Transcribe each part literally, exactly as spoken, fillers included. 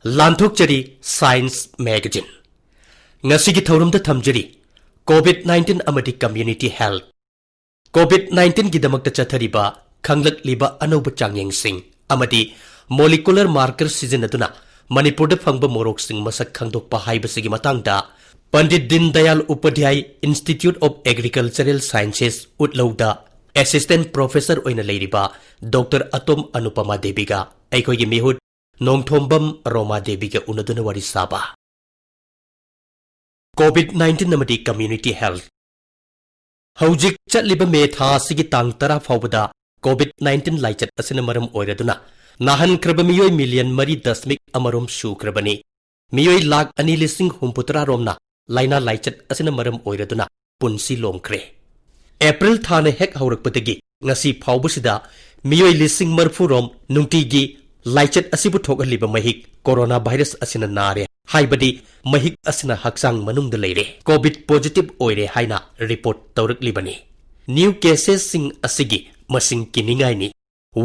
ꯂꯥꯟꯊꯣꯛꯆꯔꯤ Science Magazine꯫ ꯉꯁꯤꯒꯤ ꯊꯧꯔꯝꯗ ꯊꯝꯖꯔꯤ COVID nineteen ꯑꯃꯗꯤ community health꯫ COVID nineteen ꯒꯤꯗꯃꯛꯇ ꯆꯠꯊꯔꯤꯕ ꯈꯪꯂꯛꯂꯤꯕ ꯑꯅꯧꯕ ꯆꯥꯡꯌꯦꯡꯁꯤꯡ ꯑꯃꯗꯤ molecular marker ꯁꯤꯖꯤꯟꯅꯗꯨꯅ ꯃꯅꯤꯄꯨꯔꯗ ꯐꯪꯕ ꯃꯣꯔꯣꯛꯁꯤꯡ ꯃꯁꯛ ꯈꯪꯗꯣꯛꯄ ꯍꯥꯏꯕꯁꯤꯒꯤ ꯃꯇꯥꯡꯗ Pandit Deen Dayal Upadhyay Institute of Agricultural Sciences, ꯎꯠꯂꯧꯗ assistant professor ꯑꯣꯏꯅ ꯂꯩꯔꯤꯕ ꯗꯣꯛꯇꯔ ꯑꯇꯣꯝ ꯑꯅꯨꯄꯃꯥ ꯗꯦꯕꯤꯒ ꯑꯩꯈꯣꯏꯒꯤ ꯃꯤꯍꯨꯠ ꯅꯣꯡꯊꯣꯝꯕꯝ ꯔꯣꯃꯥ ꯗꯦꯕꯤꯒ ꯎꯅꯗꯨꯅ ꯋꯥꯔꯤ ꯁꯥꯕ꯫ COVID nineteen ꯑꯃꯗꯤ community health꯫ ꯍꯧꯖꯤꯛ ꯆꯠꯂꯤꯕ ꯃꯦ ꯊꯥ ꯑꯁꯤꯒꯤ ꯇꯥꯡ ꯇꯔꯥ ꯐꯥꯎꯕꯗ COVID nineteen ꯂꯥꯏꯆꯠ ꯑꯁꯤꯅ ꯃꯔꯝ ꯑꯣꯏꯔꯗꯨꯅ ꯅꯥꯍꯟꯈ꯭ꯔꯕ ꯃꯤꯑꯣꯏ ꯃꯤꯂꯤꯌꯟ ꯃꯔꯤ ꯗꯁꯃꯤꯛ ꯑꯃꯔꯣꯝ ꯁꯨꯈ꯭ꯔꯕꯅꯤ꯫ ꯃꯤꯑꯣꯏ ꯂꯥꯈ ꯑꯅꯤ ꯂꯤꯁꯤꯡ ꯍꯨꯝꯐꯨꯇꯔꯥ ꯔꯣꯝꯅ ꯂꯥꯏꯅꯥ ꯂꯥꯏꯆꯠ ꯑꯁꯤꯅ ꯃꯔꯝ ꯑꯣꯏꯔꯗꯨꯅ ꯄꯨꯟꯁꯤ ꯂꯣꯝꯈ꯭ꯔꯦ꯫ ꯑꯦꯄ꯭ꯔꯤꯜ ꯊꯥꯅ ꯍꯦꯛ ꯍꯧꯔꯛꯄꯗꯒꯤ ꯉꯁꯤ ꯐꯥꯎꯕꯁꯤꯗ ꯃꯤꯑꯣꯏ ꯂꯤꯁꯤꯡ ꯃꯔꯤꯐꯨ ꯔꯣꯝ ꯅꯨꯡꯇꯤꯒꯤ ꯂꯥꯏꯆꯠ ꯑꯁꯤꯕꯨ ꯊꯣꯛꯍꯜꯂꯤꯕ ꯃꯍꯤꯛ corona virus ꯑꯁꯤꯅ ꯅꯥꯔꯦ ꯍꯥꯏꯕꯗꯤ ꯃꯍꯤꯛ ꯑꯁꯤꯅ ꯍꯛꯆꯥꯡ ꯃꯅꯨꯡꯗ ꯂꯩꯔꯦ, COVID positive ꯑꯣꯏꯔꯦ ꯍꯥꯏꯅ report ꯇꯧꯔꯛꯂꯤꯕꯅꯤ꯫ New cases ꯁꯤꯡ ꯑꯁꯤꯒꯤ ꯃꯁꯤꯡ ꯀꯤꯅꯤꯡꯉꯥꯏꯅꯤ꯫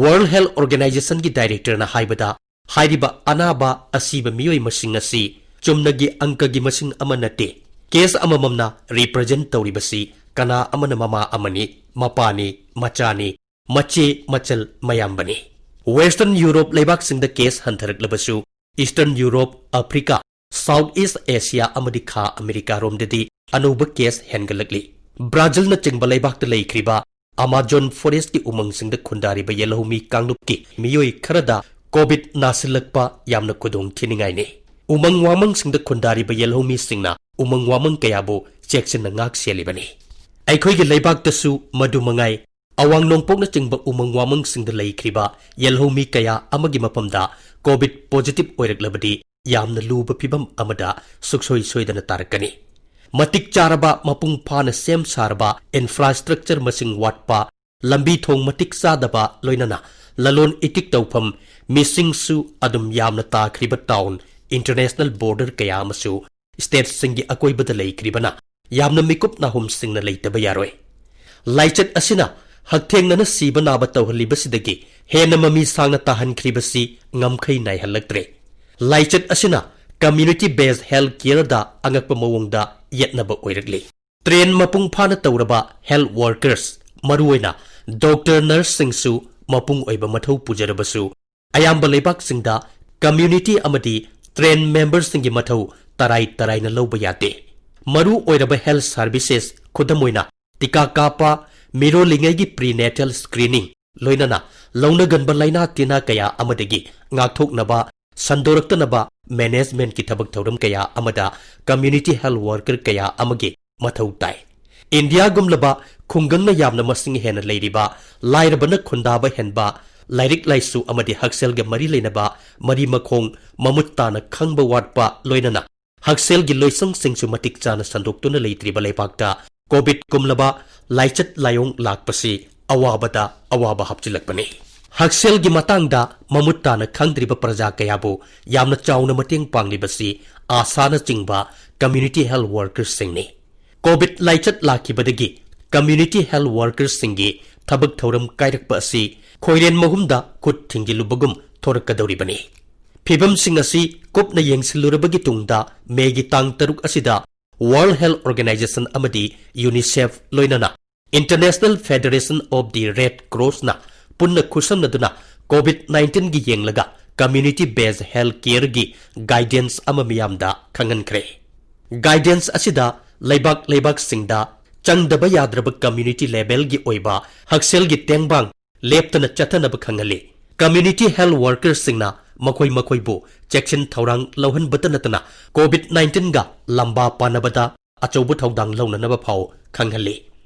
World Health Organization ꯒꯤ director ꯅ ꯍꯥꯏꯕꯗ, ꯍꯥꯏꯔꯤꯕ ꯑꯅꯥꯕ ꯑꯁꯤꯕ ꯃꯤꯑꯣꯏ ꯃꯁꯤꯡ ꯑꯁꯤ ꯆꯨꯝꯅꯒꯤ ꯑꯪꯀꯒꯤ ꯃꯁꯤꯡ ꯑꯃ ꯅꯠꯇꯦ꯫ Case ꯑꯃꯃꯝꯅ represent ꯇꯧꯔꯤꯕꯁꯤ ꯀꯅꯥ ꯑꯃꯅ ꯃꯃꯥ ꯑꯃꯅꯤ, ꯃꯄꯥꯅꯤ, ꯃꯆꯥꯅꯤ, ꯃꯆꯦ, ꯃꯆꯜ, ꯃꯌꯥꯝꯕꯅꯤ꯫ Western Europe ꯂꯩꯕꯥꯛꯁꯤꯡꯗ case ꯍꯟꯊꯔꯛꯂꯕꯁꯨ, Eastern Europe, Africa, South East Asia ꯑꯃꯗꯤ ꯈꯥ ꯑꯃꯦꯔꯤꯀꯥꯔꯣꯝꯗꯗꯤ ꯑꯅꯧꯕ case ꯍꯦꯟꯒꯠꯂꯛꯂꯤ꯫ ꯕ꯭ꯔꯥꯖꯤꯜꯅꯆꯤꯡꯕ ꯂꯩꯕꯥꯛꯇ ꯂꯩꯈ꯭ꯔꯤꯕ Amazon forest ꯀꯤ ꯎꯃꯪꯁꯤꯡꯗ ꯈꯨꯟꯗꯥꯔꯤꯕ ꯌꯦꯜꯍꯧꯃꯤ ꯀꯥꯡꯂꯨꯞꯀꯤ ꯃꯤꯑꯣꯏ ꯈꯔꯗ COVID ꯅꯥꯁꯤꯜꯂꯛꯄ ꯌꯥꯝꯅ ꯈꯨꯗꯣꯡ ꯊꯤꯅꯤꯡꯉꯥꯏꯅꯤ꯫ ꯎꯃꯪ ꯋꯥꯃꯪꯁꯤꯡꯗ ꯈꯨꯟꯗꯥꯔꯤꯕ ꯌꯦꯜꯍꯧꯃꯤꯁꯤꯡꯅ ꯎꯃꯪ ꯋꯥꯃꯪ ꯀꯌꯥꯕꯨ ꯆꯦꯛꯁꯤꯟꯅ ꯉꯥꯛ ꯁꯦꯜꯂꯤꯕꯅꯤ꯫ ꯑꯩꯈꯣꯏꯒꯤ ꯂꯩꯕꯥꯛꯇꯁꯨ ꯃꯗꯨ ꯃꯉꯥꯏ꯫ ꯑꯋꯥꯡ ꯅꯣꯡꯄꯣꯛꯅꯆꯤꯡꯕ ꯎꯃꯪ ꯋꯥꯃꯪꯁꯤꯡꯗ ꯂꯩꯈ꯭ꯔꯤꯕ ꯌꯦꯜꯍꯧꯃꯤ ꯀꯌꯥ ꯑꯃꯒꯤ ꯃꯐꯝꯗ COVID positive ꯑꯣꯏꯔꯛꯂꯕꯗꯤ ꯌꯥꯝꯅ ꯂꯨꯕ ꯐꯤꯚꯝ ꯑꯃꯗ ꯁꯨꯛꯁꯣꯏ ꯁꯣꯏꯗꯅ ꯇꯥꯔꯛꯀꯅꯤ꯫ ꯃꯇꯤꯛ ꯆꯥꯔꯕ, ꯃꯄꯨꯡ ꯐꯥꯅ ꯁꯦꯝ ꯁꯥꯔꯕ infrastructure ꯃꯁꯤꯡ ꯋꯥꯠꯄ, ꯂꯝꯕꯤ ꯊꯣꯡ ꯃꯇꯤꯛ ꯆꯥꯗꯕ, ꯂꯣꯏꯅꯅ ꯂꯂꯣꯟ ꯏꯇꯤꯛ ꯇꯧꯐꯝ ꯃꯤꯁꯤꯡꯁꯨ ꯑꯗꯨꯝ ꯌꯥꯝꯅ ꯇꯥꯈ꯭ꯔꯤꯕ town, international border ꯀꯌꯥ ꯑꯃꯁꯨ state ꯁꯤꯡꯒꯤ ꯑꯀꯣꯏꯕꯗ ꯂꯩꯈ꯭ꯔꯤꯕꯅ ꯌꯥꯝꯅ ꯃꯤꯀꯨꯞ ꯅꯥꯍꯨꯝꯁꯤꯡꯅ ꯂꯩꯇꯕ ꯌꯥꯔꯣꯏ꯫ ꯂꯥꯏꯆꯠ ꯑꯁꯤꯅ ꯍꯛꯊꯦꯡꯅꯅ ꯁꯤꯕ ꯅꯥꯕ ꯇꯧꯍꯜꯂꯤꯕꯁꯤꯗꯒꯤ ꯍꯦꯟꯅ ꯃꯃꯤ ꯁꯥꯡꯅ ꯇꯥꯍꯟꯈ꯭ꯔꯤꯕꯁꯤ ꯉꯝꯈꯩ ꯅꯥꯏꯍꯜꯂꯛꯇ꯭ꯔꯦ꯫ ꯂꯥꯏꯆꯠ ꯑꯁꯤꯅ community based health care ꯗ ꯑꯉꯛꯄ ꯃꯑꯣꯡꯗ ꯌꯦꯠꯅꯕ ꯑꯣꯏꯔꯛꯂꯤ꯫ Train ꯃꯄꯨꯡ ꯐꯥꯅ ꯇꯧꯔꯕ health workers, ꯃꯔꯨꯑꯣꯏꯅ doctor, nurse ꯁꯤꯡꯁꯨ ꯃꯄꯨꯡ ꯑꯣꯏꯕ ꯃꯊꯧ ꯄꯨꯖꯔꯕꯁꯨ, ꯑꯌꯥꯝꯕ ꯂꯩꯕꯥꯛꯁꯤꯡꯗ community ꯑꯃꯗꯤ train member ꯁꯤꯡꯒꯤ ꯃꯊꯧ ꯇꯔꯥꯏ ꯇꯔꯥꯏꯅ ꯂꯧꯕ ꯌꯥꯗꯦ꯫ ꯃꯔꯨ ꯑꯣꯏꯔꯕ health services, ꯈꯨꯗꯝ ꯑꯣꯏꯅ ꯇꯤꯀꯥ ꯀꯥꯞꯄ, ꯃꯤꯔꯣꯜꯂꯤꯉꯩꯒꯤ prenatal screening, ꯂꯣꯏꯅꯅ ꯂꯧꯅꯒꯟꯕ ꯂꯥꯏꯅꯥ ꯇꯤꯟꯅꯥ ꯀꯌꯥ ꯑꯃꯗꯒꯤ ꯉꯥꯛꯊꯣꯛꯅꯕ, ꯁꯟꯗꯣꯔꯛꯇꯅꯕ management ꯀꯤ ꯊꯕꯛ ꯊꯧꯔꯝ ꯀꯌꯥ ꯑꯃꯗ community health worker ꯀꯌꯥ ꯑꯃꯒꯤ ꯃꯊꯧ ꯇꯥꯏ꯫ ꯏꯟꯗꯤꯌꯥꯒꯨꯝꯂꯕ ꯈꯨꯡꯒꯪꯅ ꯌꯥꯝꯅ ꯃꯁꯤꯡ ꯍꯦꯟꯅ ꯂꯩꯔꯤꯕ, ꯂꯥꯏꯔꯕꯅ ꯈꯨꯟꯗꯥꯕ ꯍꯦꯟꯕ, ꯂꯥꯏꯔꯤꯛ ꯂꯥꯏꯁꯨ ꯑꯃꯗꯤ ꯍꯛꯁꯦꯜꯒ ꯃꯔꯤ ꯂꯩꯅꯕ ꯃꯔꯤ ꯃꯈꯣꯡ ꯃꯃꯨꯠ ꯇꯥꯅ ꯈꯪꯕ ꯋꯥꯠꯄ, ꯂꯣꯏꯅꯅ ꯍꯛꯁꯦꯜꯒꯤ ꯂꯣꯏꯁꯪꯁꯤꯡꯁꯨ ꯃꯇꯤꯛ ꯆꯥꯅ ꯁꯟꯗꯣꯛꯇꯨꯅ ꯂꯩꯇ꯭ꯔꯤꯕ ꯂꯩꯕꯥꯛꯇ COVID ꯀꯨꯝꯂꯕ ꯂꯥꯏꯆꯠ ꯂꯥꯏꯑꯣꯡ ꯂꯥꯛꯄꯁꯤ ꯑꯋꯥꯕꯗ ꯑꯋꯥꯕ ꯍꯥꯞꯆꯤꯜꯂꯛꯄꯅꯤ꯫ ꯍꯛꯁꯦꯜꯒꯤ ꯃꯇꯥꯡꯗ ꯃꯃꯨꯠ ꯇꯥꯅ ꯈꯪꯗ꯭ꯔꯤꯕ ꯄ꯭ꯔꯖꯥ ꯀꯌꯥꯕꯨ ꯌꯥꯝꯅ ꯆꯥꯎꯅ ꯃꯇꯦꯡ ꯄꯥꯡꯂꯤꯕꯁꯤ ASHA ꯅꯆꯤꯡꯕ community health workers ꯁꯤꯡꯅꯤ꯫ COVID ꯂꯥꯏꯆꯠ ꯂꯥꯛꯈꯤꯕꯗꯒꯤ community health workers ꯁꯤꯡꯒꯤ ꯊꯕꯛ ꯊꯧꯔꯝ ꯀꯥꯏꯔꯛꯄ ꯑꯁꯤ ꯈꯣꯏꯔꯦꯟ ꯃꯍꯨꯝꯗ ꯈꯨꯠ ꯊꯤꯡꯖꯤꯜꯂꯨꯕꯒꯨꯝ ꯊꯣꯔꯛꯀꯗꯧꯔꯤꯕꯅꯤ꯫ ꯐꯤꯚꯝꯁꯤꯡ ꯑꯁꯤ ꯀꯨꯞꯅ ꯌꯦꯡꯁꯤꯜꯂꯨꯔꯕꯒꯤ ꯇꯨꯡꯗ ꯃꯦꯒꯤ ꯇꯥꯡ ꯇꯔꯨꯛ ꯑꯁꯤꯗ World Health Organization ꯑꯃꯗꯤ UNICEF ꯂꯣꯏꯅꯅ International Federation of the Red Cross ꯅ ꯄꯨꯟꯅ ꯈꯨꯠꯁꯝꯅꯗꯨꯅ COVID nineteen ꯒꯤ ꯌꯦꯡꯂꯒ community based health care ꯒꯤ guidance ꯑꯃ ꯃꯤꯌꯥꯝꯗ ꯈꯪꯍꯟꯈ꯭ꯔꯦ꯫ Guidance ꯑꯁꯤꯗ ꯂꯩꯕꯥꯛ ꯂꯩꯕꯥꯛꯁꯤꯡꯗ ꯆꯪꯗꯕ ꯌꯥꯗ꯭ꯔꯕ community level ꯒꯤ ꯑꯣꯏꯕ ꯍꯛꯁꯦꯜꯒꯤ ꯇꯦꯡꯕꯥꯡ ꯂꯦꯞꯇꯅ ꯆꯠꯊꯅꯕ ꯈꯪꯍꯜꯂꯤ꯫ Community health workers ꯁꯤꯡꯅ ꯃꯈꯣꯏ ꯃꯈꯣꯏꯕꯨ ꯆꯦꯛꯁꯤꯟ ꯊꯧꯔꯥꯡ ꯂꯧꯍꯟꯕꯇ ꯅꯠꯇꯅ COVID nineteen ꯒ ꯂꯝꯕꯥ ꯄꯥꯅꯕꯗ ꯑꯆꯧꯕ ꯊꯧꯗꯥꯡ ꯂꯧꯅꯅꯕ ꯐꯥꯎ ꯈꯪꯍꯜꯂꯤ꯫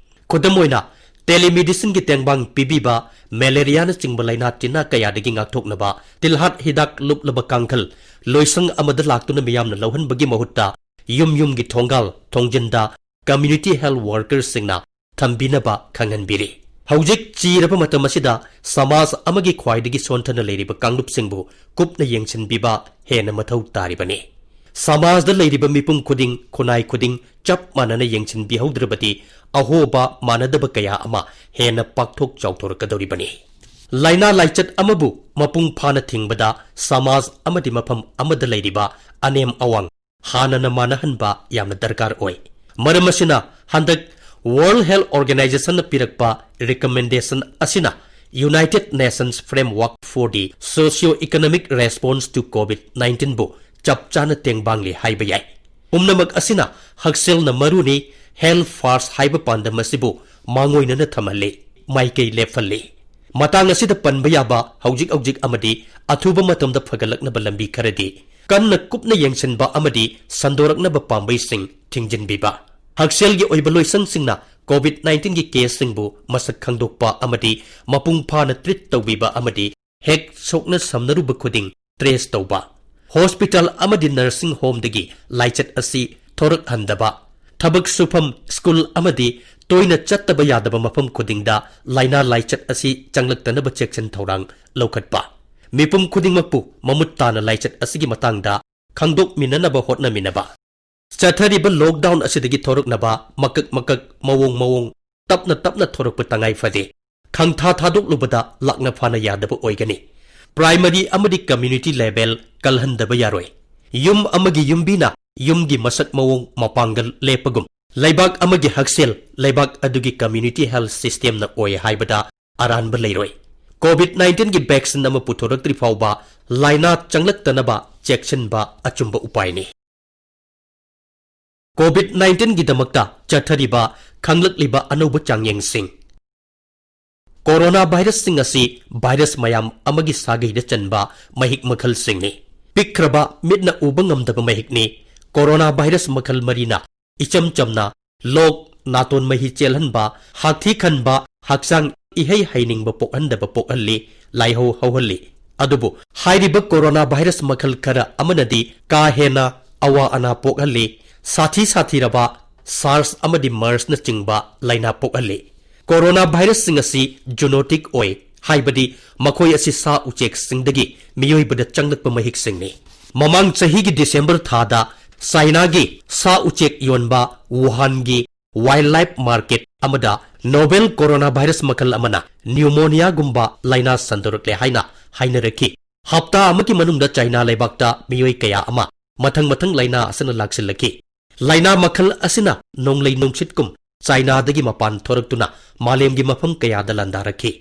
ꯈꯨꯗꯝ ꯑꯣꯏꯅ, telemedicine ꯒꯤ ꯇꯦꯡꯕꯥꯡ ꯄꯤꯕꯤꯕ, malaria ꯅꯆꯤꯡꯕ ꯂꯥꯏꯅꯥ ꯇꯤꯟꯅꯥ ꯀꯌꯥꯗꯒꯤ ꯉꯥꯛꯊꯣꯛꯅꯕ ꯇꯤꯜꯍꯥꯠ ꯍꯤꯗꯥꯛ ꯂꯨꯞꯂꯕ ꯀꯥꯡꯈꯜ, ꯂꯣꯏꯁꯪ ꯑꯃꯗ ꯂꯥꯛꯇꯨꯅ ꯃꯤꯌꯥꯝꯅ ꯂꯧꯍꯟꯕꯒꯤ ꯃꯍꯨꯠꯇ ꯌꯨꯝ ꯌꯨꯝꯒꯤ ꯊꯣꯡꯒꯥꯜ ꯊꯣꯡꯖꯤꯟꯗ community health workers ꯁꯤꯡꯅ ꯊꯝꯕꯤꯅꯕ ꯈꯪꯍꯟꯕꯤꯔꯤ꯫ ꯍꯧꯖꯤꯛ ꯆꯤꯔꯕ ꯃꯇꯝ ꯑꯁꯤꯗ ꯁꯃꯥꯖ ꯑꯃꯒꯤ ꯈ꯭ꯋꯥꯏꯗꯒꯤ ꯁꯣꯟꯊꯅ ꯂꯩꯔꯤꯕ ꯀꯥꯡꯂꯨꯞꯁꯤꯡꯕꯨ ꯀꯨꯞꯅ ꯌꯦꯡꯁꯤꯟꯕꯤꯕ ꯍꯦꯟꯅ ꯃꯊꯧ ꯇꯥꯔꯤꯕꯅꯤ꯫ ꯁꯃꯥꯖꯗ ꯂꯩꯔꯤꯕ ꯃꯤꯄꯨꯝ ꯈꯨꯗꯤꯡ, ꯈꯨꯟꯅꯥꯏ ꯈꯨꯗꯤꯡ ꯆꯞ ꯃꯥꯟꯅꯅ ꯌꯦꯡꯁꯤꯟꯕꯤꯍꯧꯗ꯭ꯔꯕꯗꯤ ꯑꯍꯣꯕ ꯃꯥꯟꯅꯗꯕ ꯀꯌꯥ ꯑꯃ ꯍꯦꯟꯅ ꯄꯥꯛꯊꯣꯛ ꯆꯥꯎꯊꯣꯔꯛꯀꯗꯧꯔꯤꯕꯅꯤ꯫ ꯂꯥꯏꯅꯥ ꯂꯥꯏꯆꯠ ꯑꯃꯕꯨ ꯃꯄꯨꯡ ꯐꯥꯅ ꯊꯤꯡꯕꯗ ꯁꯃꯥꯖ ꯑꯃꯗꯤ ꯃꯐꯝ ꯑꯃꯗ ꯂꯩꯔꯤꯕ ꯑꯅꯦꯝ ꯑꯋꯥꯡ ꯍꯥꯟꯅꯅ ꯃꯥꯟꯅꯍꯟꯕ ꯌꯥꯝꯅ ꯗꯔꯀꯥꯔ ꯑꯣꯏ꯫ ꯃꯔꯝ ꯑꯁꯤꯅ, ꯍꯟꯗꯛ World Health Organizationꯅ ꯄꯤꯔꯛꯄ recommendation ꯑꯁꯤꯅ United Nations Framework for the Socio-Economic Response to COVID nineteen ꯕꯨ ꯆꯞ ꯆꯥꯅ ꯇꯦꯡꯕꯥꯡꯂꯤ ꯍꯥꯏꯕ ꯌꯥꯏ꯫ ꯄꯨꯝꯅꯃꯛ ꯑꯁꯤꯅ ꯍꯛꯁꯦꯜꯅ ꯃꯔꯨꯅꯤ, health first ꯍꯥꯏꯕ ꯄꯥꯟꯗꯝ ꯑꯁꯤꯕꯨ ꯃꯥꯡꯑꯣꯏꯅꯅ ꯊꯝꯍꯜꯂꯤ, ꯃꯥꯏꯀꯩ ꯂꯦꯞꯍꯜꯂꯤ꯫ ꯃꯇꯥꯡ ꯑꯁꯤꯗ ꯄꯟꯕ ꯌꯥꯕ ꯍꯧꯖꯤꯛ ꯍꯧꯖꯤꯛ ꯑꯃꯗꯤ ꯑꯊꯨꯕ ꯃꯇꯝꯗ ꯐꯒꯠꯂꯛꯅꯕ ꯂꯝꯕꯤ ꯈꯔꯗꯤ ꯀꯟꯅ ꯀꯨꯞꯅ ꯌꯦꯡꯁꯤꯟꯕ ꯑꯃꯗꯤ ꯁꯟꯗꯣꯔꯛꯅꯕ ꯄꯥꯝꯕꯩꯁꯤꯡ ꯊꯤꯡꯖꯤꯟꯕꯤꯕ꯫ ꯍꯛꯁꯦꯜꯒꯤ ꯑꯣꯏꯕ ꯂꯣꯏꯁꯪꯁꯤꯡꯅ COVID nineteenꯒꯤ caseꯁꯤꯡꯕꯨ ꯃꯁꯛ ꯈꯪꯗꯣꯛꯄ ꯑꯃꯗꯤ ꯃꯄꯨꯡ ꯐꯥꯅ treat ꯇꯧꯕꯤꯕ ꯑꯃꯗꯤ ꯍꯦꯛ ꯁꯣꯛꯅ ꯁꯝꯅꯔꯨꯕ ꯈꯨꯗꯤꯡ trace ꯇꯧꯕ꯫ Hospital ꯑꯃꯗꯤ nursing homeꯗꯒꯤ ꯂꯥꯏꯆꯠ ꯑꯁꯤ ꯊꯣꯔꯛꯍꯟꯗꯕ꯫ ꯊꯕꯛ ꯁꯨꯐꯝ, school ꯑꯃꯗꯤ ꯇꯣꯏꯅ ꯆꯠꯇꯕ ꯌꯥꯗꯕ ꯃꯐꯝ ꯈꯨꯗꯤꯡꯗ ꯂꯥꯏꯅꯥ ꯂꯥꯏꯆꯠ ꯑꯁꯤ ꯆꯪꯂꯛꯇꯅꯕ ꯆꯦꯛꯁꯤꯟ ꯊꯧꯔꯥꯡ ꯂꯧꯈꯠꯄ꯫ ꯃꯤꯄꯨꯝ ꯈꯨꯗꯤꯡꯃꯛꯄꯨ ꯃꯃꯨꯠ ꯇꯥꯅ ꯂꯥꯏꯆꯠ ꯑꯁꯤꯒꯤ ꯃꯇꯥꯡꯗ ꯈꯪꯗꯣꯛꯃꯤꯟꯅꯅꯕ ꯍꯣꯠꯅꯃꯤꯟꯅꯕ꯫ ꯆꯠꯊꯔꯤꯕ lockdown ꯑꯁꯤꯗꯒꯤ ꯊꯣꯔꯛꯅꯕ ꯃꯀꯛ ꯃꯀꯛ, ꯃꯑꯣꯡ ꯃꯑꯣꯡ, ꯇꯞꯅ ꯇꯞꯅ ꯊꯣꯔꯛꯄ ꯇꯉꯥꯏ ꯐꯗꯦ꯫ ꯈꯪꯊꯥ ꯊꯥꯗꯣꯛꯂꯨꯕꯗ ꯂꯥꯛꯅ ꯐꯥꯅ ꯌꯥꯗꯕ ꯑꯣꯏꯒꯅꯤ꯫ Primary ꯑꯃꯗꯤ community level ꯀꯜꯍꯟꯗꯕ ꯌꯥꯔꯣꯏ꯫ ꯌꯨꯝ ꯑꯃꯒꯤ ꯌꯨꯝꯕꯤꯅ ꯌꯨꯝꯒꯤ ꯃꯁꯛ ꯃꯑꯣꯡ ꯃꯄꯥꯡꯒꯜ ꯂꯦꯞꯄꯒꯨꯝ, ꯂꯩꯕꯥꯛ ꯑꯃꯒꯤ ꯍꯛꯁꯦꯜ ꯂꯩꯕꯥꯛ ꯑꯗꯨꯒꯤ community health systemꯅ ꯑꯣꯏ ꯍꯥꯏꯕꯗ ꯑꯔꯥꯟꯕ ꯂꯩꯔꯣꯏ꯫ COVID nineteenꯒꯤ vaccine ꯑꯃ ꯄꯨꯊꯣꯔꯛꯇ꯭ꯔꯤ ꯐꯥꯎꯕ ꯂꯥꯏꯅꯥ ꯆꯪꯂꯛꯇꯅꯕ ꯆꯦꯛꯁꯤꯟꯕ ꯑꯆꯨꯝꯕ ꯎꯄꯥꯏꯅꯤ꯫ COVID nineteenꯒꯤꯗꯃꯛꯇ ꯆꯠꯊꯔꯤꯕ ꯈꯪꯂꯛꯂꯤꯕ ꯑꯅꯧꯕ ꯆꯥꯡꯌꯦꯡꯁꯤꯡ꯫ Corona virusꯁꯤꯡ ꯑꯁꯤ virus ꯃꯌꯥꯝ ꯑꯃꯒꯤ ꯁꯥꯒꯩꯗ ꯆꯟꯕ ꯃꯍꯤꯛ ꯃꯈꯜꯁꯤꯡꯅꯤ꯫ ꯄꯤꯛꯈ꯭ꯔꯕ ꯃꯤꯠꯅ ꯎꯕ ꯉꯝꯗꯕ ꯃꯍꯤꯛꯅꯤ꯫ Corona virus ꯃꯈꯜ ꯃꯔꯤꯅ ꯏꯆꯝ ꯆꯝꯅ ꯂꯣꯛ, ꯅꯥꯇꯣꯟ ꯃꯍꯤ ꯆꯦꯜꯍꯟꯕ, ꯍꯥꯛꯊꯤ ꯈꯟꯕ, ꯍꯛꯆꯥꯡ ꯏꯍꯩ ꯍꯩꯅꯤꯡꯕ ꯄꯣꯛꯍꯟꯗꯕ ꯄꯣꯛꯍꯜꯂꯤ, ꯂꯥꯏꯍꯧ ꯍꯧꯍꯜꯂꯤ꯫ ꯑꯗꯨꯕꯨ ꯍꯥꯏꯔꯤꯕ corona virus ꯃꯈꯜ ꯈꯔ ꯑꯃꯅꯗꯤ ꯀꯥ ꯍꯦꯟꯅ ꯑꯋꯥ ꯑꯅꯥ ꯄꯣꯛꯍꯜꯂꯤ꯫ ꯁꯥꯊꯤ ꯁꯥꯊꯤꯔꯕ SARS ꯑꯃꯗꯤ MERSꯅꯆꯤꯡꯕ ꯂꯥꯏꯅꯥ ꯄꯣꯛꯍꯜꯂꯤ꯫ Corona virusꯁꯤꯡ ꯑꯁꯤ zoonotic ꯑꯣꯏ, ꯍꯥꯏꯕꯗꯤ ꯃꯈꯣꯏ ꯑꯁꯤ ꯁꯥ ꯎꯆꯦꯛꯁꯤꯡꯗꯒꯤ ꯃꯤꯑꯣꯏꯕꯗ ꯆꯪꯂꯛꯄ ꯃꯍꯤꯛꯁꯤꯡꯅꯤ꯫ ꯃꯃꯥꯡ ꯆꯍꯤꯒꯤ December ꯊꯥꯗ ꯆꯥꯏꯅꯥꯒꯤ ꯁꯥ ꯎꯆꯦꯛ ꯌꯣꯟꯕ ꯋꯨꯍꯥꯟꯒꯤ wildlife market ꯑꯃꯗ Novel coronavirus ꯃꯈꯜ ꯑꯃꯅ pneumonia ꯒꯨꯝꯕ ꯂꯥꯏꯅꯥ ꯁꯟꯗꯣꯔꯛꯂꯦ ꯍꯥꯏꯅ ꯍꯥꯏꯅꯔꯛꯈꯤ꯫ ꯍꯞꯇꯥ ꯑꯃꯒꯤ ꯃꯅꯨꯡꯗ ꯆꯥꯏꯅꯥ ꯂꯩꯕꯥꯛꯇ ꯃꯤꯑꯣꯏ ꯀꯌꯥ ꯑꯃ ꯃꯊꯪ ꯃꯊꯪ ꯂꯥꯏꯅꯥ ꯑꯁꯤꯅ ꯂꯥꯛꯁꯤꯜꯂꯛꯈꯤ꯫ ꯂꯥꯏꯅꯥ ꯃꯈꯜ ꯑꯁꯤꯅ ꯅꯣꯡꯂꯩ ꯅꯨꯡꯁꯤꯠꯀꯨꯝ ꯆꯥꯏꯅꯥꯗꯒꯤ ꯃꯄꯥꯟ ꯊꯣꯔꯛꯇꯨꯅ ꯃꯥꯂꯦꯝꯒꯤ ꯃꯐꯝ ꯀꯌꯥꯗ ꯂꯥꯟꯗꯥꯔꯛꯈꯤ꯫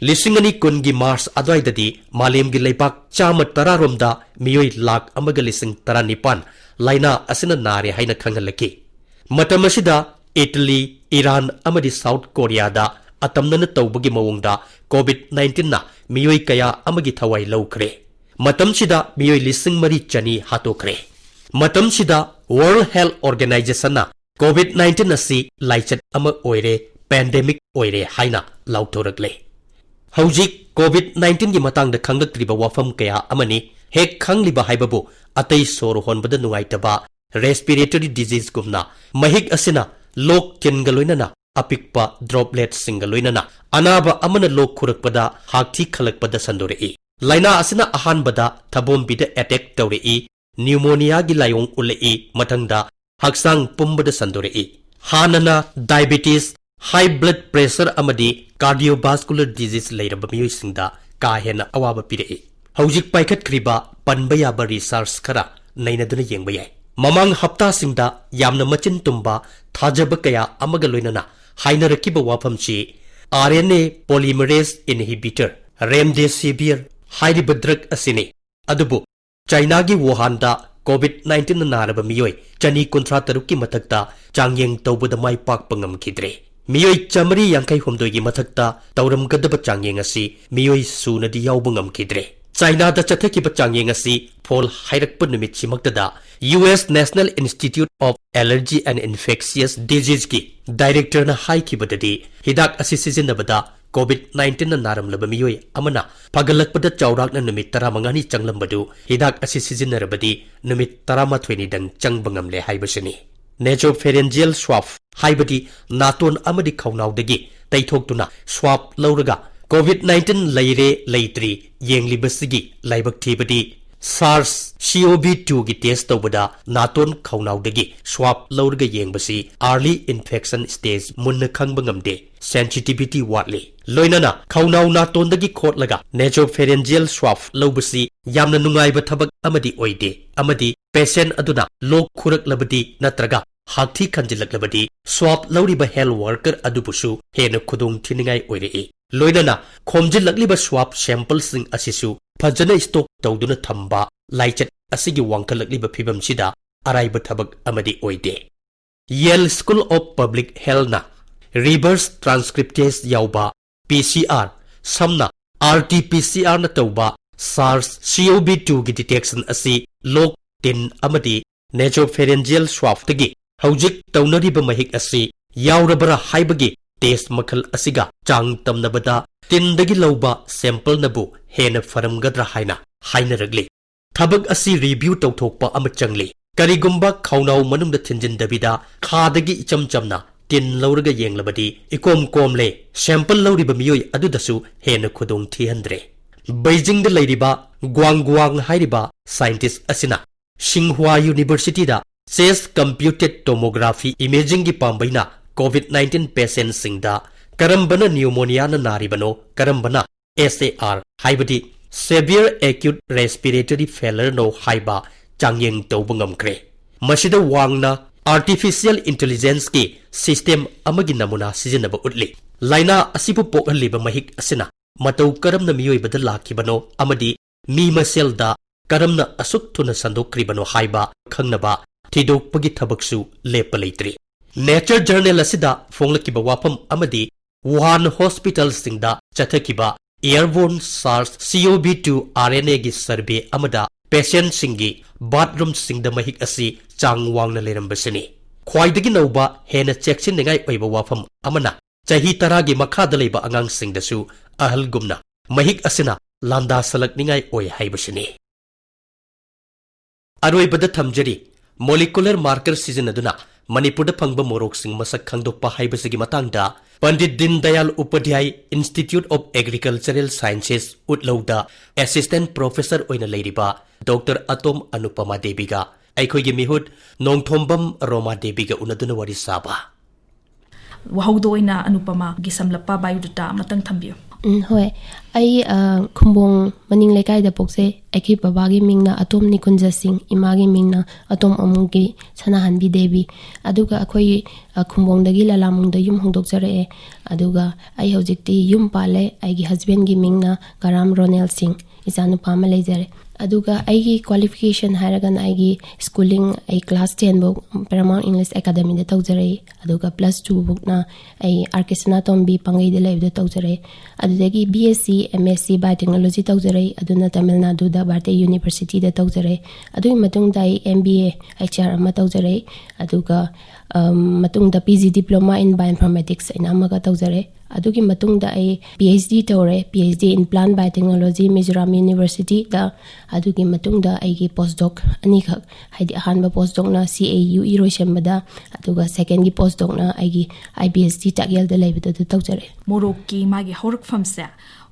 ꯂꯤꯁꯤꯡ ꯑꯅꯤ ꯀꯨꯟꯒꯤ March ꯑꯗꯨꯋꯥꯏꯗꯗꯤ ꯃꯥꯂꯦꯝꯒꯤ ꯂꯩꯕꯥꯛ ꯆꯥꯝꯃ ꯇꯔꯥ ꯔꯣꯝꯗ ꯃꯤꯑꯣꯏ ꯂꯥꯈ ꯑꯃꯒ ꯂꯤꯁꯤꯡ ꯇꯔꯥꯅꯤꯄꯥꯟ ꯂꯥꯏꯅꯥ ꯑꯁꯤꯅ ꯅꯥꯔꯦ ꯍꯥꯏꯅ ꯈꯪꯍꯜꯂꯛꯈꯤ꯫ ꯃꯇꯝ ꯑꯁꯤꯗ ꯏꯇꯂꯤ, ꯏꯔꯥꯟ ꯑꯃꯗꯤ ꯁꯥꯎꯠ ꯀꯣꯔꯤꯌꯥꯗ ꯑꯇꯝꯅꯅ ꯇꯧꯕꯒꯤ ꯃꯑꯣꯡꯗ COVID nineteen ꯅ ꯃꯤꯑꯣꯏ ꯀꯌꯥ ꯑꯃꯒꯤ ꯊꯋꯥꯏ ꯂꯧꯈ꯭ꯔꯦ꯫ ꯃꯇꯝꯁꯤꯗ ꯃꯤꯑꯣꯏ ꯂꯤꯁꯤꯡ ꯃꯔꯤ ꯆꯅꯤ ꯍꯥꯠꯇꯣꯛꯈ꯭ꯔꯦ꯫ ꯃꯇꯝꯁꯤꯗ World Health Organization ꯅ COVID nineteen ꯑꯁꯤ ꯂꯥꯏꯆꯠ ꯑꯃ ꯑꯣꯏꯔꯦ, pandemic ꯑꯣꯏꯔꯦ ꯍꯥꯏꯅ ꯂꯥꯎꯊꯣꯔꯛꯂꯦ꯫ ꯍꯧꯖꯤꯛ COVID nineteen ꯒꯤ ꯃꯇꯥꯡꯗ ꯈꯪꯂꯛꯇ꯭ꯔꯤꯕ ꯋꯥꯐꯝ ꯀꯌꯥ ꯑꯃꯅꯤ꯫ ꯍꯦꯛ ꯈꯪꯂꯤꯕ ꯍꯥꯏꯕꯕꯨ ꯑꯇꯩ ꯁꯣꯔ ꯍꯣꯟꯕꯗ ꯅꯨꯡꯉꯥꯏꯇꯕ, respiratory disease ꯒꯨꯝꯅ ꯃꯍꯤꯛ ꯑꯁꯤꯅ ꯂꯣꯛ ꯊꯤꯟꯒ ꯂꯣꯏꯅꯅ ꯑꯄꯤꯛꯄ droplet ꯁꯤꯡꯒ ꯂꯣꯏꯅꯅ ꯑꯅꯥꯕ ꯑꯃꯅ ꯂꯣꯛ ꯈꯨꯔꯛꯄꯗ ꯍꯥꯛꯊꯤ ꯈꯜꯂꯛꯄꯗ ꯁꯟꯗꯣꯔꯛꯏ꯫ ꯂꯥꯏꯅꯥ ꯑꯁꯤꯅ ꯑꯍꯥꯟꯕꯗ ꯊꯕꯣꯝꯕꯤꯗ attack ꯇꯧꯔꯛꯏ, pneumonia ꯒꯤ ꯂꯥꯏꯑꯣꯡ ꯎꯠꯂꯛꯏ, ꯃꯊꯪꯗ ꯍꯛꯆꯥꯡ ꯄꯨꯝꯕꯗ ꯁꯟꯗꯣꯔꯛꯏ꯫ ꯍꯥꯟꯅꯅ diabetes, high blood pressure ꯑꯃꯗꯤ cardiovascular disease ꯂꯩꯔꯕ ꯃꯤꯑꯣꯏꯁꯤꯡꯗ ꯀꯥ ꯍꯦꯟꯅ ꯑꯋꯥꯕ ꯄꯤꯔꯛꯏ꯫ ꯍꯧꯖꯤꯛ ꯄꯥꯏꯈꯠꯈ꯭ꯔꯤꯕ ꯄꯟꯕ ꯌꯥꯕ research ꯈꯔ ꯅꯩꯅꯗꯨꯅ ꯌꯦꯡꯕ ꯌꯥꯏ꯫ ꯃꯃꯥꯡ ꯍꯞꯇꯥꯁꯤꯡꯗ ꯌꯥꯝꯅ ꯃꯆꯤꯟ ꯇꯨꯝꯕ ꯊꯥꯖꯕ ꯀꯌꯥ ꯑꯃꯒ ꯂꯣꯏꯅꯅ ꯍꯥꯏꯅꯔꯛꯈꯤꯕ ꯋꯥꯐꯝꯁꯤ RNA polymerase inhibitor, remdesivir ꯍꯥꯏꯔꯤꯕ drug ꯑꯁꯤꯅꯤ꯫ ꯑꯗꯨꯕꯨ ꯆꯥꯏꯅꯥꯒꯤ ꯋꯨꯍꯥꯟꯗ COVID nineteen ꯅ ꯅꯥꯔꯕ ꯃꯤꯑꯣꯏ ꯆꯅꯤ ꯀꯨꯟꯊ꯭ꯔꯥ ꯇꯔꯨꯛꯀꯤ ꯃꯊꯛꯇ ꯆꯥꯡꯌꯦꯡ ꯇꯧꯕꯗ ꯃꯥꯏ ꯄꯥꯛꯄ ꯉꯝꯈꯤꯗ꯭ꯔꯦ꯫ ꯃꯤꯑꯣꯏ ꯆꯥꯃꯔꯤ ꯌꯥꯡꯈꯩ ꯍꯨꯝꯗꯣꯏꯒꯤ ꯃꯊꯛꯇ ꯇꯧꯔꯝꯒꯗꯕ ꯆꯥꯡꯌꯦꯡ ꯑꯁꯤ ꯃꯤꯑꯣꯏ ꯁꯨꯅꯗꯤ ꯌꯥꯎꯕ ꯉꯝꯈꯤꯗ꯭ꯔꯦ꯫ ꯆꯥꯏꯅꯥꯗ ꯆꯠꯊꯈꯤꯕ ꯆꯥꯡꯌꯦꯡ ꯑꯁꯤ ꯐꯣꯜ ꯍꯥꯏꯔꯛꯄ ꯅꯨꯃꯤꯠꯁꯤꯃꯛꯇꯗ U S National Institute of Allergy and Infectious Disease ꯀꯤ director ꯅ ꯍꯥꯏꯈꯤꯕꯗꯗꯤ, ꯍꯤꯗꯥꯛ ꯑꯁꯤ ꯁꯤꯖꯤꯟꯅꯕꯗ COVID nineteen ꯅ ꯅꯥꯔꯝꯂꯕ ꯃꯤꯑꯣꯏ ꯑꯃꯅ ꯐꯒꯠꯂꯛꯄꯗ ꯆꯥꯎꯔꯥꯛꯅ ꯅꯨꯃꯤꯠ ꯇꯔꯥꯃꯉꯥꯅꯤ ꯆꯪꯂꯝꯕꯗꯨ ꯍꯤꯗꯥꯛ ꯑꯁꯤ ꯁꯤꯖꯤꯟꯅꯔꯕꯗꯤ ꯅꯨꯃꯤꯠ ꯇꯔꯥꯃꯥꯊꯣꯏꯅꯤꯗꯪ ꯆꯪꯕ ꯉꯝꯂꯦ ꯍꯥꯏꯕꯁꯤꯅꯤ꯫ Nasopharyngeal swab ꯍꯥꯏꯕꯗꯤ ꯅꯥꯇꯣꯟ ꯑꯃꯗꯤ ꯈꯧꯅꯥꯎꯗꯒꯤ ꯇꯩꯊꯣꯛꯇꯨꯅ swab ꯂꯧꯔꯒ COVID nineteen ꯂꯩꯔꯦ ꯂꯩꯇ꯭ꯔꯤ ꯌꯦꯡꯂꯤꯕꯁꯤꯒꯤ ꯂꯥꯏꯕꯛ ꯊꯤꯕꯗꯤ SARS-CoV two-ꯒꯤ test ꯇꯧꯕꯗ ꯅꯥꯇꯣꯟ ꯈꯧꯅꯥꯎꯗꯒꯤ swab ꯂꯧꯔꯒ ꯌꯦꯡꯕꯁꯤ early infection stage ꯃꯨꯟꯅ ꯈꯪꯕ ꯉꯝꯗꯦ, sensitivity ꯋꯥꯠꯂꯤ꯫ ꯂꯣꯏꯅꯅ ꯈꯧꯅꯥꯎ ꯅꯥꯇꯣꯟꯗꯒꯤ ꯈꯣꯠꯂꯒ nasopharyngeal swab ꯂꯧꯕꯁꯤ ꯌꯥꯝꯅ ꯅꯨꯡꯉꯥꯏꯕ ꯊꯕꯛ ꯑꯃꯗꯤ ꯑꯣꯏꯗꯦ, ꯑꯃꯗꯤ patient ꯑꯗꯨꯅ ꯂꯣꯛ ꯈꯨꯔꯛꯂꯕꯗꯤ ꯅꯠꯇ꯭ꯔꯒ ꯍꯥꯛꯊꯤ ꯈꯟꯖꯤꯜꯂꯛꯂꯕꯗꯤ swab ꯂꯧꯔꯤꯕ health worker ꯑꯗꯨꯕꯨꯁꯨ ꯍꯦꯟꯅ ꯈꯨꯗꯣꯡ ꯊꯤꯅꯤꯡꯉꯥꯏ ꯑꯣꯏꯔꯛꯏ꯫ ꯂꯣꯏꯅꯅ ꯈꯣꯝꯖꯤꯜꯂꯛꯂꯤꯕ swab sample-ꯁꯤꯡ ꯑꯁꯤꯁꯨ ꯐꯖꯅ stock ꯇꯧꯗꯨꯅ ꯊꯝꯕ ꯂꯥꯏꯆꯠ ꯑꯁꯤꯒꯤ ꯋꯥꯡꯈꯠꯂꯛꯂꯤꯕ ꯐꯤꯕꯝꯁꯤꯗ ꯑꯔꯥꯏꯕ ꯊꯕꯛ ꯑꯃꯗꯤ ꯑꯣꯏꯗꯦ꯫ Yale School of Public Health-ꯅ reverse transcriptase ꯌꯥꯎꯕ P C R, ꯁꯝꯅ R T P C R-ꯅ ꯇꯧꯕ SARS-CoV two-ꯒꯤ detection ꯑꯁꯤ ꯂꯣꯛ, ꯇꯤꯟ ꯑꯃꯗꯤ nasopharyngeal swab-ꯇꯒꯤ ꯍꯧꯖꯤꯛ ꯇꯧꯅꯔꯤꯕ ꯃꯍꯤꯛ ꯑꯁꯤ ꯌꯥꯎꯔꯕ꯭ꯔꯥ ꯍꯥꯏꯕꯒꯤ test ꯃꯈꯜ ꯑꯁꯤꯒ ꯆꯥꯡ ꯇꯝꯅꯕꯗ ꯇꯤꯟꯗꯒꯤ ꯂꯧꯕ sample-ꯅꯕꯨ ꯍꯦꯟꯅ ꯐꯔꯝꯒꯗ꯭ꯔꯥ ꯍꯥꯏꯅ ꯍꯥꯏꯅꯔꯛꯂꯤ꯫ ꯊꯕꯛ ꯑꯁꯤ review ꯇꯧꯊꯣꯛꯄ ꯑꯃ ꯆꯪꯂꯤ꯫ ꯀꯔꯤꯒꯨꯝꯕ ꯈꯧꯅꯥꯎ ꯃꯅꯨꯡꯗ ꯊꯤꯟꯖꯤꯟꯗꯕꯤꯗ ꯈꯥꯗꯒꯤ ꯏꯆꯝ ꯆꯝꯅ ꯇꯤꯟ ꯂꯧꯔꯒ ꯌꯦꯡꯂꯕꯗꯤ ꯏꯀꯣꯝ ꯀꯣꯝꯂꯦ꯫ Sample ꯂꯧꯔꯤꯕ ꯃꯤꯑꯣꯏ ꯑꯗꯨꯗꯁꯨ ꯍꯦꯟꯅ ꯈꯨꯗꯣꯡ ꯊꯤꯍꯟꯗ꯭ꯔꯦ꯫ ꯕꯩꯖꯤꯡꯗ ꯂꯩꯔꯤꯕ ꯒ꯭ꯋꯥꯡ ꯒ꯭ꯋꯥꯡ ꯍꯥꯏꯔꯤꯕ scientist ꯑꯁꯤꯅ ꯁꯤꯡꯍ꯭ꯋꯥ University-ꯗ chest computed tomography imaging-ꯒꯤ ꯄꯥꯝꯕꯩꯅ COVID nineteen patient-ꯁꯤꯡꯗ ꯀꯔꯝꯕꯅ pneumonia-ꯅ ꯅꯥꯔꯤꯕꯅꯣ, ꯀꯔꯝꯕꯅ S A R, ꯍꯥꯏꯕꯗꯤ severe acute respiratory failure-ꯅꯣ ꯍꯥꯏꯕ ꯆꯥꯡꯌꯦꯡ ꯇꯧꯕ ꯉꯝꯈ꯭ꯔꯦ꯫ ꯃꯁꯤꯗ ꯋꯥꯡꯅ artificial intelligence-ꯀꯤ system ꯑꯃꯒꯤ ꯅꯃꯨꯅꯥ ꯁꯤꯖꯤꯟꯅꯕ ꯎꯠꯂꯤ꯫ ꯂꯥꯏꯅꯥ ꯑꯁꯤꯕꯨ ꯄꯣꯛꯍꯜꯂꯤꯕ ꯃꯍꯤꯛ ꯑꯁꯤꯅ ꯃꯇꯧ ꯀꯔꯝꯅ ꯃꯤꯑꯣꯏꯕꯗ ꯂꯥꯛꯈꯤꯕꯅꯣ ꯑꯃꯗꯤ ꯃꯤ ꯃꯁꯦꯜꯗ ꯀꯔꯝꯅ ꯑꯁꯨꯛ ꯊꯨꯅ ꯁꯟꯗꯣꯛꯈ꯭ꯔꯤꯕꯅꯣ ꯍꯥꯏꯕ ꯈꯪꯅꯕ ꯊꯤꯗꯣꯛꯄꯒꯤ ꯊꯕꯛꯁꯨ ꯂꯦꯞꯄ ꯂꯩꯇ꯭ꯔꯤ꯫ Nature Journal ꯑꯁꯤꯗ ꯐꯣꯡꯂꯛꯈꯤꯕ ꯋꯥꯐꯝ ꯑꯃꯗꯤ Wuhan hospital-ꯁꯤꯡꯗ ꯆꯠꯊꯈꯤꯕ airborne SARS-CoV two R N A-ꯒꯤ survey ꯑꯃꯗ patient-ꯁꯤꯡꯒꯤ bathroom-ꯁꯤꯡꯗ ꯃꯍꯤꯛ ꯑꯁꯤ ꯆꯥꯡ ꯋꯥꯡꯅ ꯂꯩꯔꯝꯕꯁꯤꯅꯤ꯫ ꯈ꯭ꯋꯥꯏꯗꯒꯤ ꯅꯧꯕ ꯍꯦꯟꯅ ꯆꯦꯛꯁꯤꯟꯅꯤꯡꯉꯥꯏ ꯑꯣꯏꯕ ꯋꯥꯐꯝ ꯑꯃꯅ ꯆꯍꯤ ꯇꯔꯥꯒꯤ ꯃꯈꯥꯗ ꯂꯩꯕ ꯑꯉꯥꯡꯁꯤꯡꯗꯁꯨ ꯑꯍꯜꯒꯨꯝꯅ ꯃꯍꯤꯛ ꯑꯁꯤꯅ ꯂꯥꯟꯗꯥꯁꯜꯂꯛꯅꯤꯡꯉꯥꯏ ꯑꯣꯏ ꯍꯥꯏꯕꯁꯤꯅꯤ꯫ ꯑꯔꯣꯏꯕꯗ ꯊꯝꯖꯔꯤ, molecular marker ꯁꯤꯖꯤꯟꯅꯗꯨꯅ ꯃꯅꯤꯄꯨꯔꯗ ꯐꯪꯕ ꯃꯣꯔꯣꯛꯁꯤꯡ ꯃꯁꯛ ꯈꯪꯗꯣꯛꯄ ꯍꯥꯏꯕꯁꯤꯒꯤ ꯃꯇꯥꯡꯗ Pandit Deen Dayal Upadhyay institute of agricultural sciences, ꯎꯠꯂꯧꯗ ꯑꯦꯁꯤꯁꯇꯦꯟꯠ ꯄ꯭ꯔꯣꯐꯦꯁꯔ ꯑꯣꯏꯅ ꯂꯩꯔꯤꯕ ꯗꯣꯛꯇꯔ ꯑꯇꯣꯝ ꯑꯅꯨꯄꯃꯥ ꯗꯦꯕꯤꯒ ꯑꯩꯈꯣꯏꯒꯤ ꯃꯤꯍꯨꯠ ꯅꯣꯡꯊꯣꯝꯕꯝ ꯔꯣꯃꯥ ꯗꯦꯕꯤꯒ ꯎꯅꯗꯨꯅ ꯋꯥꯔꯤ ꯁꯥꯕ꯫ ꯋꯥꯍꯧꯗꯣ ꯑꯣꯏꯅ ꯑꯅꯨꯄꯃꯥꯒꯤ ꯁꯝꯂꯞꯄ ꯕꯥꯏꯑꯣꯗꯥꯇꯥ ꯑꯃꯇꯪ ꯊꯝꯕꯤꯌꯨ꯫ ꯎꯝ, ꯍꯣꯏ꯫ ꯑꯩ, ꯑ, ꯈꯨꯝꯕꯣꯡ ꯃꯅꯤꯡ ꯂꯩꯀꯥꯏꯗ ꯄꯣꯛꯆꯩ꯫ ꯑꯩꯈꯣꯏ ꯕꯕꯥꯒꯤ ꯃꯤꯡꯅ ꯑꯇꯣꯝ ꯅꯤꯀꯨꯟꯖ ꯁꯤꯡ, ꯏꯃꯥꯒꯤ ꯃꯤꯡꯅ ꯑꯇꯣꯝ ꯑꯃꯨꯒꯤ ꯁꯅꯥꯍꯟꯕꯤ ꯗꯦꯕꯤ꯫ ꯑꯗꯨꯒ ꯑꯩꯈꯣꯏ, ꯑ, ꯈꯨꯝꯕꯣꯡꯗꯒꯤ ꯂꯂꯥꯃꯨꯡꯗ ꯌꯨꯝ ꯍꯣꯡꯗꯣꯛꯆꯔꯛꯑꯦ꯫ ꯑꯗꯨꯒ ꯑꯩ ꯍꯧꯖꯤꯛꯇꯤ ꯌꯨꯝ ꯄꯥꯜꯂꯦ꯫ ꯑꯩꯒꯤ ꯍꯁꯕꯦꯟꯒꯤ ꯃꯤꯡꯅ ꯀꯔꯥꯝ ꯔꯣꯅꯦꯜ ꯁꯤꯡ꯫ ꯏꯆꯥꯅꯨꯄꯥ ꯑꯃ ꯂꯩꯖꯔꯦ꯫ ꯑꯗꯨꯒ ꯑꯩꯒꯤ qualification ꯍꯥꯏꯔꯒꯅ ꯑꯩꯒꯤ schooling ꯑꯩ class ten ꯐꯧ Paramount English Academyꯗ ꯇꯧꯖꯔꯛꯏ꯫ ꯑꯗꯨꯒ plus two ꯐꯥꯎꯅ ꯑꯩ ꯑꯥꯔ ꯀꯦ ꯁꯅꯥꯇꯣꯝꯕꯤ ꯄꯥꯡꯒꯩꯗ ꯂꯩꯕꯗ ꯇꯧꯖꯔꯛꯏ꯫ ꯑꯗꯨꯗꯒꯤ B S C, M S C Biotechnology ꯇꯧꯖꯔꯛꯏ꯫ ꯑꯗꯨꯅ ꯇꯥꯃꯤꯜ ꯅꯥꯗꯨꯗ ꯚꯥꯔꯇꯤꯌꯥ ꯌꯨꯅꯤꯚꯔꯁꯤꯇꯤꯗ ꯇꯧꯖꯔꯛꯏ꯫ ꯑꯗꯨꯒꯤ ꯃꯇꯨꯡꯗ ꯑꯩ M B A H R ꯑꯃ ꯇꯧꯖꯔꯛꯏ꯫ ꯑꯗꯨꯒ, ꯑꯝ, ꯃꯇꯨꯡꯗ P G Diploma in Bioinformatics ꯍꯥꯏꯅ ꯑꯃꯒ ꯇꯧꯖꯔꯦ꯫ ꯑꯗꯨꯒꯤ ꯃꯇꯨꯡꯗ ꯑꯩ P H D ꯇꯧꯔꯦ, P H D in Plant Biotechnology, Mizoram ꯌꯨꯅꯤꯚꯔꯁꯤꯇꯤꯗ꯫ ꯑꯗꯨꯒꯤ ꯃꯇꯨꯡꯗ ꯑꯩꯒꯤ post doc ꯑꯅꯤꯈꯛ, ꯍꯥꯏꯗꯤ ꯑꯍꯥꯟꯕ post docꯅ C A U E ꯏꯔꯣꯏꯁꯦꯝꯕꯗ, ꯑꯗꯨꯒ secondꯒꯤ post docꯅ ꯑꯩꯒꯤ I B S D ꯇꯥꯛꯌꯦꯜꯗ ꯂꯩꯕꯗꯨꯗ ꯇꯧꯖꯔꯦ꯫ ꯃꯣꯔꯣꯛꯀꯤ ꯃꯥꯒꯤ ꯍꯧꯔꯛꯐꯝꯁꯦ,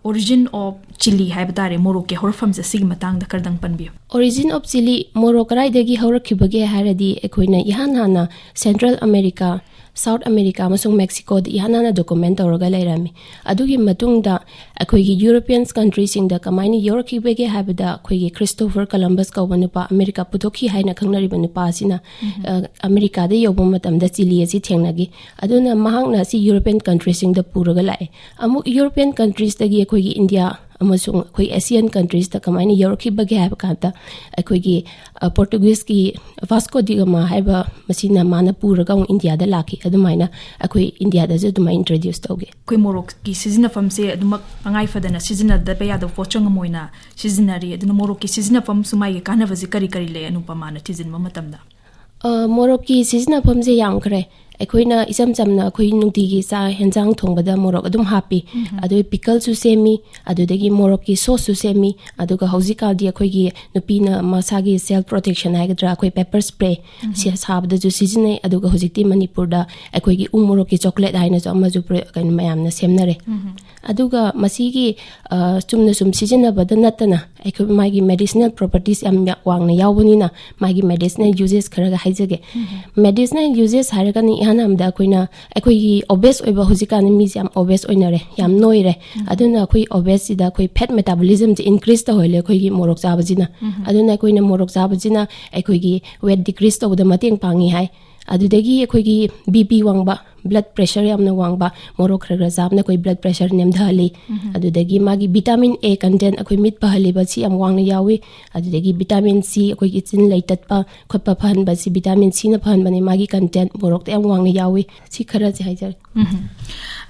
origin of chilli ꯍꯥꯏꯕ ꯇꯥꯔꯦ, ꯃꯣꯔꯣꯛꯀꯤ ꯍꯧꯔꯛꯐꯝꯁꯦ, ꯁꯤꯒꯤ ꯃꯇꯥꯡꯗ ꯈꯔꯗꯪ ꯄꯟꯕꯤꯌꯨ꯫ Origin of chilli, ꯃꯣꯔꯣꯛ ꯀꯗꯥꯏꯗꯒꯤ ꯍꯧꯔꯛꯈꯤꯕꯒꯦ ꯍꯥꯏꯔꯗꯤ, ꯑꯩꯈꯣꯏꯅ ꯏꯍꯥꯟ ꯍꯥꯟꯅ Central America, South America ꯑꯃꯁꯨꯡ Mexicoꯗ ꯏꯍꯥꯟ ꯍꯥꯟꯅ document ꯇꯧꯔꯒ ꯂꯩꯔꯝꯃꯤ꯫ ꯑꯗꯨꯒꯤ ꯃꯇꯨꯡꯗ ꯑꯩꯈꯣꯏꯒꯤ European countryꯁꯤꯡꯗ ꯀꯃꯥꯏꯅ ꯌꯧꯔꯛꯈꯤꯕꯒꯦ ꯍꯥꯏꯕꯗ, ꯑꯩꯈꯣꯏꯒꯤ Christopher Columbus ꯀꯧꯕ ꯅꯨꯄꯥ, ꯑꯃꯦꯔꯤꯀꯥ ꯄꯨꯊꯣꯛꯈꯤ ꯍꯥꯏꯅ ꯈꯪꯅꯔꯤꯕ ꯅꯨꯄꯥ ꯑꯁꯤꯅ, ꯑ, ꯑꯃꯦꯔꯤꯀꯥꯗ ꯌꯧꯕ ꯃꯇꯝꯗ chilli ꯑꯁꯤ ꯊꯦꯡꯅꯈꯤ꯫ ꯑꯗꯨꯅ ꯃꯍꯥꯛꯅ ꯑꯁꯤ European countryꯁꯤꯡꯗ ꯄꯨꯔꯒ ꯂꯥꯛꯑꯦ꯫ ꯑꯃꯨꯛ European countriesꯇꯒꯤ ꯑꯩꯈꯣꯏꯒꯤ India ꯑꯃꯁꯨꯡ ꯑꯩꯈꯣꯏ Asian countriesꯇ ꯀꯃꯥꯏꯅ ꯌꯧꯔꯛꯈꯤꯕꯒꯦ ꯍꯥꯏꯕ ꯀꯥꯟꯗ, ꯑꯩꯈꯣꯏꯒꯤ, ꯑ, Portugueseꯀꯤ Vasco da Gama ꯍꯥꯏꯕ ꯃꯁꯤꯅ, ꯃꯥꯅ ꯄꯨꯔꯒ ꯑꯃꯨꯛ Indiaꯗ ꯂꯥꯛꯈꯤ꯫ ꯑꯗꯨꯃꯥꯏꯅ ꯑꯩꯈꯣꯏ Indiaꯗꯁꯨ ꯑꯗꯨꯃꯥꯏꯅ introduce ꯇꯧꯈꯤ꯫ ꯑꯩꯈꯣꯏ ꯃꯣꯔꯣꯛꯀꯤ ꯁꯤꯖꯤꯟꯅꯐꯝꯁꯦ ꯑꯗꯨꯃꯛ ꯇꯉꯥꯏ ꯐꯗꯅ ꯁꯤꯖꯤꯟꯅꯗꯕ ꯌꯥꯗꯕ ꯄꯣꯠꯆꯪ ꯑꯃ ꯑꯣꯏꯅ ꯁꯤꯖꯤꯟꯅꯔꯤ꯫ ꯑꯗꯨꯅ ꯃꯣꯔꯣꯛꯀꯤ ꯁꯤꯖꯤꯟꯅꯐꯝꯁꯨ ꯃꯥꯒꯤ ꯀꯥꯟꯅꯕꯁꯦ ꯀꯔꯤ ꯀꯔꯤ ꯂꯩ, ꯑꯅꯨꯄꯃꯥꯅ ꯊꯤꯖꯤꯟꯕ ꯃꯇꯝꯗ? ꯑ, ꯃꯣꯔꯣꯛꯀꯤ ꯁꯤꯖꯤꯟꯅꯐꯝꯁꯦ ꯌꯥꯝꯈ꯭ꯔꯦ꯫ ꯑꯩꯈꯣꯏꯅ ꯏꯆꯝ ꯆꯝꯅ ꯑꯩꯈꯣꯏ ꯅꯨꯡꯇꯤꯒꯤ ꯆꯥꯛ ꯍꯦꯟꯖꯥꯡ ꯊꯣꯡꯕꯗ ꯃꯣꯔꯣꯛ ꯑꯗꯨꯝ ꯍꯥꯞꯄꯤ꯫ ꯑꯗꯨꯒꯤ ꯄꯤꯀꯜꯁꯨ ꯁꯦꯝꯃꯤ, ꯑꯗꯨꯗꯒꯤ ꯃꯣꯔꯣꯛꯀꯤ ꯁꯣꯁꯁꯨ ꯁꯦꯝꯃꯤ꯫ ꯑꯗꯨꯒ ꯍꯧꯖꯤꯛꯀꯥꯟꯗꯤ ꯑꯩꯈꯣꯏꯒꯤ ꯅꯨꯄꯤꯅ ꯃꯁꯥꯒꯤ ꯁꯦꯜꯐ ꯄ꯭ꯔꯣꯇꯦꯛꯁꯟ ꯍꯥꯏꯒꯗ꯭ꯔꯥ, ꯑꯩꯈꯣꯏ ꯄꯦꯄꯔ ꯁ꯭ꯄ꯭ꯔꯦ ꯁꯥꯕꯗꯁꯨ ꯁꯤꯖꯤꯟꯅꯩ꯫ ꯑꯗꯨꯒ ꯍꯧꯖꯤꯛꯇꯤ ꯃꯅꯤꯄꯨꯔꯗ ꯑꯩꯈꯣꯏꯒꯤ ꯎ ꯃꯣꯔꯣꯛꯀꯤ ꯆꯣꯀ꯭ꯂꯦꯠ ꯍꯥꯏꯅꯁꯨ ꯑꯃꯁꯨ ꯀꯩꯅꯣ ꯃꯌꯥꯝꯅ ꯁꯦꯝꯅꯔꯦ꯫ ꯑꯗꯨꯒ ꯃꯁꯤꯒꯤ ꯆꯨꯝꯅ ꯁꯨꯝ ꯁꯤꯖꯤꯟꯅꯕꯗ ꯅꯠꯇꯅ ꯑꯩꯈꯣꯏ ꯃꯥꯒꯤ ꯃꯦꯗꯤꯁꯤꯅꯦꯜ ꯄ꯭ꯔꯣꯄꯔꯇꯤꯁ ꯌꯥꯝ ꯋꯥꯡꯅ ꯌꯥꯎꯕꯅꯤꯅ ꯃꯥꯒꯤ ꯃꯦꯗꯤꯁꯤꯅꯦꯜ ꯌꯨꯖꯦꯁ ꯈꯔꯒ ꯍꯥꯏꯖꯒꯦ꯫ ꯃꯦꯗꯤꯁꯤꯅꯦꯜ ꯌꯨꯖꯦꯁ ꯍꯥꯏꯔꯒꯅ ꯏꯍꯥꯟ ꯍꯥꯟꯕꯗ ꯑꯩꯈꯣꯏꯅ ꯑꯩꯈꯣꯏꯒꯤ ꯑꯣꯕꯦꯁ ꯑꯣꯏꯕ, ꯍꯧꯖꯤꯛꯀꯥꯟꯗꯤ ꯃꯤꯁꯦ ꯌꯥꯝ ꯑꯣꯕꯦꯁ ꯑꯣꯏꯅꯔꯦ, ꯌꯥꯝ ꯅꯣꯏꯔꯦ꯫ ꯑꯗꯨꯅ ꯑꯩꯈꯣꯏ ꯑꯣꯕꯦꯁꯁꯤꯗ ꯑꯩꯈꯣꯏ ꯐꯦꯠ ꯃꯦꯇꯥꯕꯣꯂꯤꯖꯝꯁꯦ ꯏꯟꯀ꯭ꯔꯤꯁ ꯇꯧꯍꯜꯂꯦ ꯑꯩꯈꯣꯏꯒꯤ ꯃꯣꯔꯣꯛ ꯆꯥꯕꯁꯤꯅ꯫ ꯑꯗꯨꯅ ꯑꯩꯈꯣꯏꯅ ꯃꯣꯔꯣꯛ ꯆꯥꯕꯁꯤꯅ ꯑꯩꯈꯣꯏꯒꯤ ꯋꯦꯠ ꯗꯤꯀ꯭ꯔꯤꯁ ꯇꯧꯕꯗ ꯃꯇꯦꯡ ꯄꯥꯡꯉꯤ ꯍꯥꯏ꯫ ꯑꯗꯨꯗꯒꯤ ꯑꯩꯈꯣꯏꯒꯤ ꯕꯤ ꯄꯤ ꯋꯥꯡꯕ, ꯕ꯭ꯂꯗ ꯄ꯭ꯔꯦꯁꯔ ꯌꯥꯝꯅ ꯋꯥꯡꯕ, ꯃꯣꯔꯣꯛ ꯈꯔ ꯈꯔ ꯆꯥꯕꯅ ꯑꯩꯈꯣꯏ ꯕ꯭ꯂꯗ ꯄ꯭ꯔꯦꯁꯔ ꯅꯦꯝꯊꯍꯜꯂꯤ꯫ ꯑꯗꯨꯗꯒꯤ ꯃꯥꯒꯤ ꯚꯤꯇꯥꯃꯤꯟ ꯑꯦ ꯀꯟꯇꯦꯟ, ꯑꯩꯈꯣꯏ ꯃꯤꯠ ꯐꯍꯜꯂꯤꯕ, ꯁꯤ ꯌꯥꯝ ꯋꯥꯡꯅ ꯌꯥꯎꯏ꯫ ꯑꯗꯨꯗꯒꯤ ꯚꯤꯇꯥꯃꯤꯟ ꯁꯤ, ꯑꯩꯈꯣꯏꯒꯤ ꯆꯤꯟ ꯂꯩꯇꯠꯄ ꯈꯣꯠꯄ ꯐꯍꯟꯕꯁꯤ ꯚꯤꯇꯥꯃꯤꯟ ꯁꯤꯅ ꯐꯍꯟꯕꯅꯤ, ꯃꯥꯒꯤ ꯀꯟꯇꯦꯟ ꯃꯣꯔꯣꯛꯇ ꯌꯥꯝ ꯋꯥꯡꯅ ꯌꯥꯎꯏ꯫ ꯁꯤ ꯈꯔꯁꯦ ꯍꯥꯏꯖꯔꯦ꯫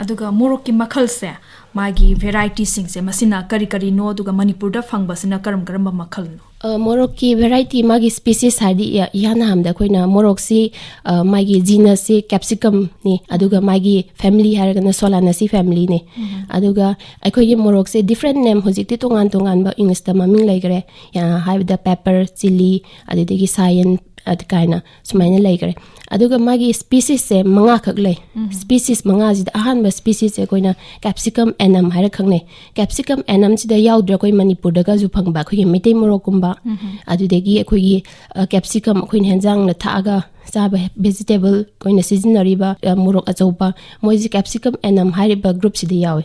ꯑꯗꯨꯒ ꯃꯣꯔꯣꯛꯀꯤ ꯃꯈꯜꯁꯦ, ꯃꯥꯒꯤ ꯚꯦꯔꯥꯏꯇꯤꯁꯤꯡꯁꯦ ꯃꯁꯤꯅ ꯀꯔꯤ ꯀꯔꯤꯅꯣ, ꯑꯗꯨꯒ ꯃꯅꯤꯄꯨꯔꯗ ꯐꯪꯕꯁꯤꯅ ꯀꯔꯝ ꯀꯔꯝꯕ ꯃꯈꯜꯅꯣ? ꯃꯣꯔꯣꯛꯀꯤ ꯚꯦꯔꯥꯏꯇꯤ, ꯃꯥꯒꯤ ꯁ꯭ꯄꯤꯁꯤꯁ ꯍꯥꯏꯗꯤ ꯏꯍꯥꯟ ꯍꯥꯟꯕꯗ ꯑꯩꯈꯣꯏꯅ ꯃꯣꯔꯣꯛꯁꯤ ꯃꯥꯒꯤ ꯖꯤꯅꯁꯁꯤ ꯀꯦꯞꯁꯤꯀꯝꯅꯤ, ꯑꯗꯨꯒ ꯃꯥꯒꯤ ꯐꯦꯃꯤꯂꯤ ꯍꯥꯏꯔꯒꯅ ꯁꯣꯂꯥꯅꯥꯁꯤ ꯐꯦꯃꯤꯂꯤꯅꯤ꯫ ꯑꯗꯨꯒ ꯑꯩꯈꯣꯏꯒꯤ ꯃꯣꯔꯣꯛꯁꯦ ꯗꯤꯐ꯭ꯔꯦꯟ ꯅꯦꯝ ꯍꯧꯖꯤꯛꯇꯤ ꯇꯣꯉꯥꯟ ꯇꯣꯉꯥꯟꯕ ꯏꯪꯂꯤꯁꯇ ꯃꯃꯤꯡ ꯂꯩꯈ꯭ꯔꯦ, ꯍꯥꯏꯕꯗ ꯄꯦꯄꯔ, ꯆꯤꯂꯤ, ꯑꯗꯨꯗꯒꯤ ꯁꯥꯏꯌꯟ ꯀꯥꯏꯅ ꯁꯨꯃꯥꯏꯅ ꯂꯩꯈ꯭ꯔꯦ꯫ ꯑꯗꯨꯒ ꯃꯥꯒꯤ ꯁ꯭ꯄꯤꯁꯤꯁꯁꯦ ꯃꯉꯥꯈꯛ ꯂꯩ꯫ ꯁ꯭ꯄꯤꯁꯤꯁ ꯃꯉꯥꯁꯤꯗ ꯑꯍꯥꯟꯕ ꯁ꯭ꯄꯤꯁꯤꯁꯁꯦ ꯑꯩꯈꯣꯏꯅ ꯀꯦꯞꯁꯤꯀꯝ ꯑꯦꯅꯝ ꯍꯥꯏꯔ ꯈꯪꯅꯩ꯫ ꯀꯦꯞꯁꯤꯀꯝ ꯑꯦꯅꯝꯁꯤꯗ ꯌꯥꯎꯗ꯭ꯔꯦ ꯑꯩꯈꯣꯏ ꯃꯅꯤꯄꯨꯔꯗꯒꯁꯨ ꯐꯪꯕ ꯑꯩꯈꯣꯏꯒꯤ ꯃꯩꯇꯩ ꯃꯣꯔꯣꯛꯀꯨꯝꯕ, ꯑꯗꯨꯗꯒꯤ ꯑꯩꯈꯣꯏꯒꯤ ꯀꯦꯞꯁꯤꯀꯝ ꯑꯩꯈꯣꯏꯅ ꯍꯦꯟꯖꯥꯡꯅ ꯊꯥꯛꯑꯒ ꯆꯥꯕ ꯚꯦꯖꯤꯇꯦꯕꯜ ꯑꯣꯏꯅ ꯁꯤꯖꯤꯟꯅꯔꯤꯕ ꯃꯣꯔꯣꯛ ꯑꯆꯧꯕ, ꯃꯣꯏꯁꯤ ꯀꯦꯞꯁꯤꯀꯝ ꯑꯦꯅꯝ ꯍꯥꯏꯔꯤꯕ ꯒ꯭ꯔꯨꯞꯁꯤꯗ ꯌꯥꯎꯏ꯫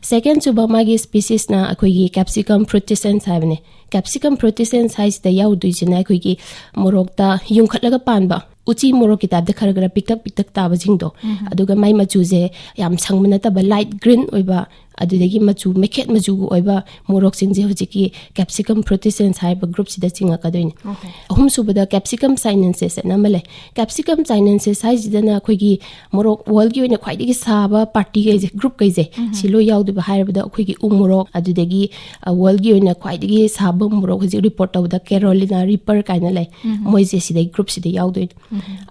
ꯁꯦꯀꯦꯟ ꯁꯨꯕ ꯃꯥꯒꯤ ꯁ꯭ꯄꯤꯁꯤꯁꯅ ꯑꯩꯈꯣꯏꯒꯤ ꯀꯦꯞꯁꯤꯀꯝ ꯐ꯭ꯔꯨꯇꯤꯁꯦꯟꯁ ꯍꯥꯏꯕꯅꯦ꯫ ꯀꯦꯞꯁꯤꯀꯝ ꯐ꯭ꯔꯨꯇꯤꯁꯦꯟꯁ ꯍꯥꯏꯁꯤꯗ ꯌꯥꯎꯗꯣꯏꯁꯤꯅ ꯑꯩꯈꯣꯏꯒꯤ ꯃꯣꯔꯣꯛꯇ ꯌꯨꯡꯈꯠꯂꯒ ꯄꯥꯟꯕ, ꯎꯆꯤ ꯃꯣꯔꯣꯛꯀꯤ ꯇꯥꯏꯞꯇ ꯈꯔ ꯈꯔ ꯄꯤꯛꯇꯛ ꯄꯤꯛꯇꯛ ꯇꯥꯕꯁꯤꯡꯗꯣ꯫ ꯑꯗꯨꯒ ꯃꯥꯏ ꯃꯆꯨꯁꯦ ꯌꯥꯝ ꯁꯪꯕ ꯅꯠꯇꯕ, ꯂꯥꯏꯠ ꯒ꯭ꯔꯤꯟ ꯑꯣꯏꯕ, ꯑꯗꯨꯗꯒꯤ ꯃꯆꯨ ꯃꯩꯈꯦꯠ ꯃꯆꯨꯒꯤ ꯑꯣꯏꯕ ꯃꯣꯔꯣꯛꯁꯤꯡꯁꯦ ꯍꯧꯖꯤꯛꯀꯤ Capsicum frutescens ꯍꯥꯏꯕ groupꯁꯤꯗ ꯆꯤꯡꯉꯛꯀꯗꯣꯏꯅꯦ꯫ ꯑꯍꯨꯝꯁꯨꯕꯗ Capsicum sinensis ꯍꯥꯏꯅ ꯑꯃ ꯂꯩ꯫ Capsicum sinensis ꯍꯥꯏꯁꯤꯗꯅ ꯑꯩꯈꯣꯏꯒꯤ ꯃꯣꯔꯣꯛ worldꯒꯤ ꯑꯣꯏꯅ ꯈ꯭ꯋꯥꯏꯗꯒꯤ ꯁꯥꯕ partyꯈꯩꯁꯦ, groupꯈꯩꯁꯦ, ꯁꯤ ꯂꯣꯏ ꯌꯥꯎꯗꯣꯏꯕ꯫ ꯍꯥꯏꯔꯕꯗ ꯑꯩꯈꯣꯏꯒꯤ ꯎ ꯃꯣꯔꯣꯛ, ꯑꯗꯨꯗꯒꯤ worldꯒꯤ ꯑꯣꯏꯅ ꯈ꯭ꯋꯥꯏꯗꯒꯤ ꯁꯥꯕ ꯃꯣꯔꯣꯛ ꯍꯧꯖꯤꯛ report ꯇꯧꯕꯗ Carolina Reaper ꯀꯥꯏꯅ ꯂꯩ꯫ ꯃꯣꯏꯁꯦ ꯁꯤꯗꯩ groupꯁꯤꯗ ꯌꯥꯎꯗꯣꯏꯅꯦ꯫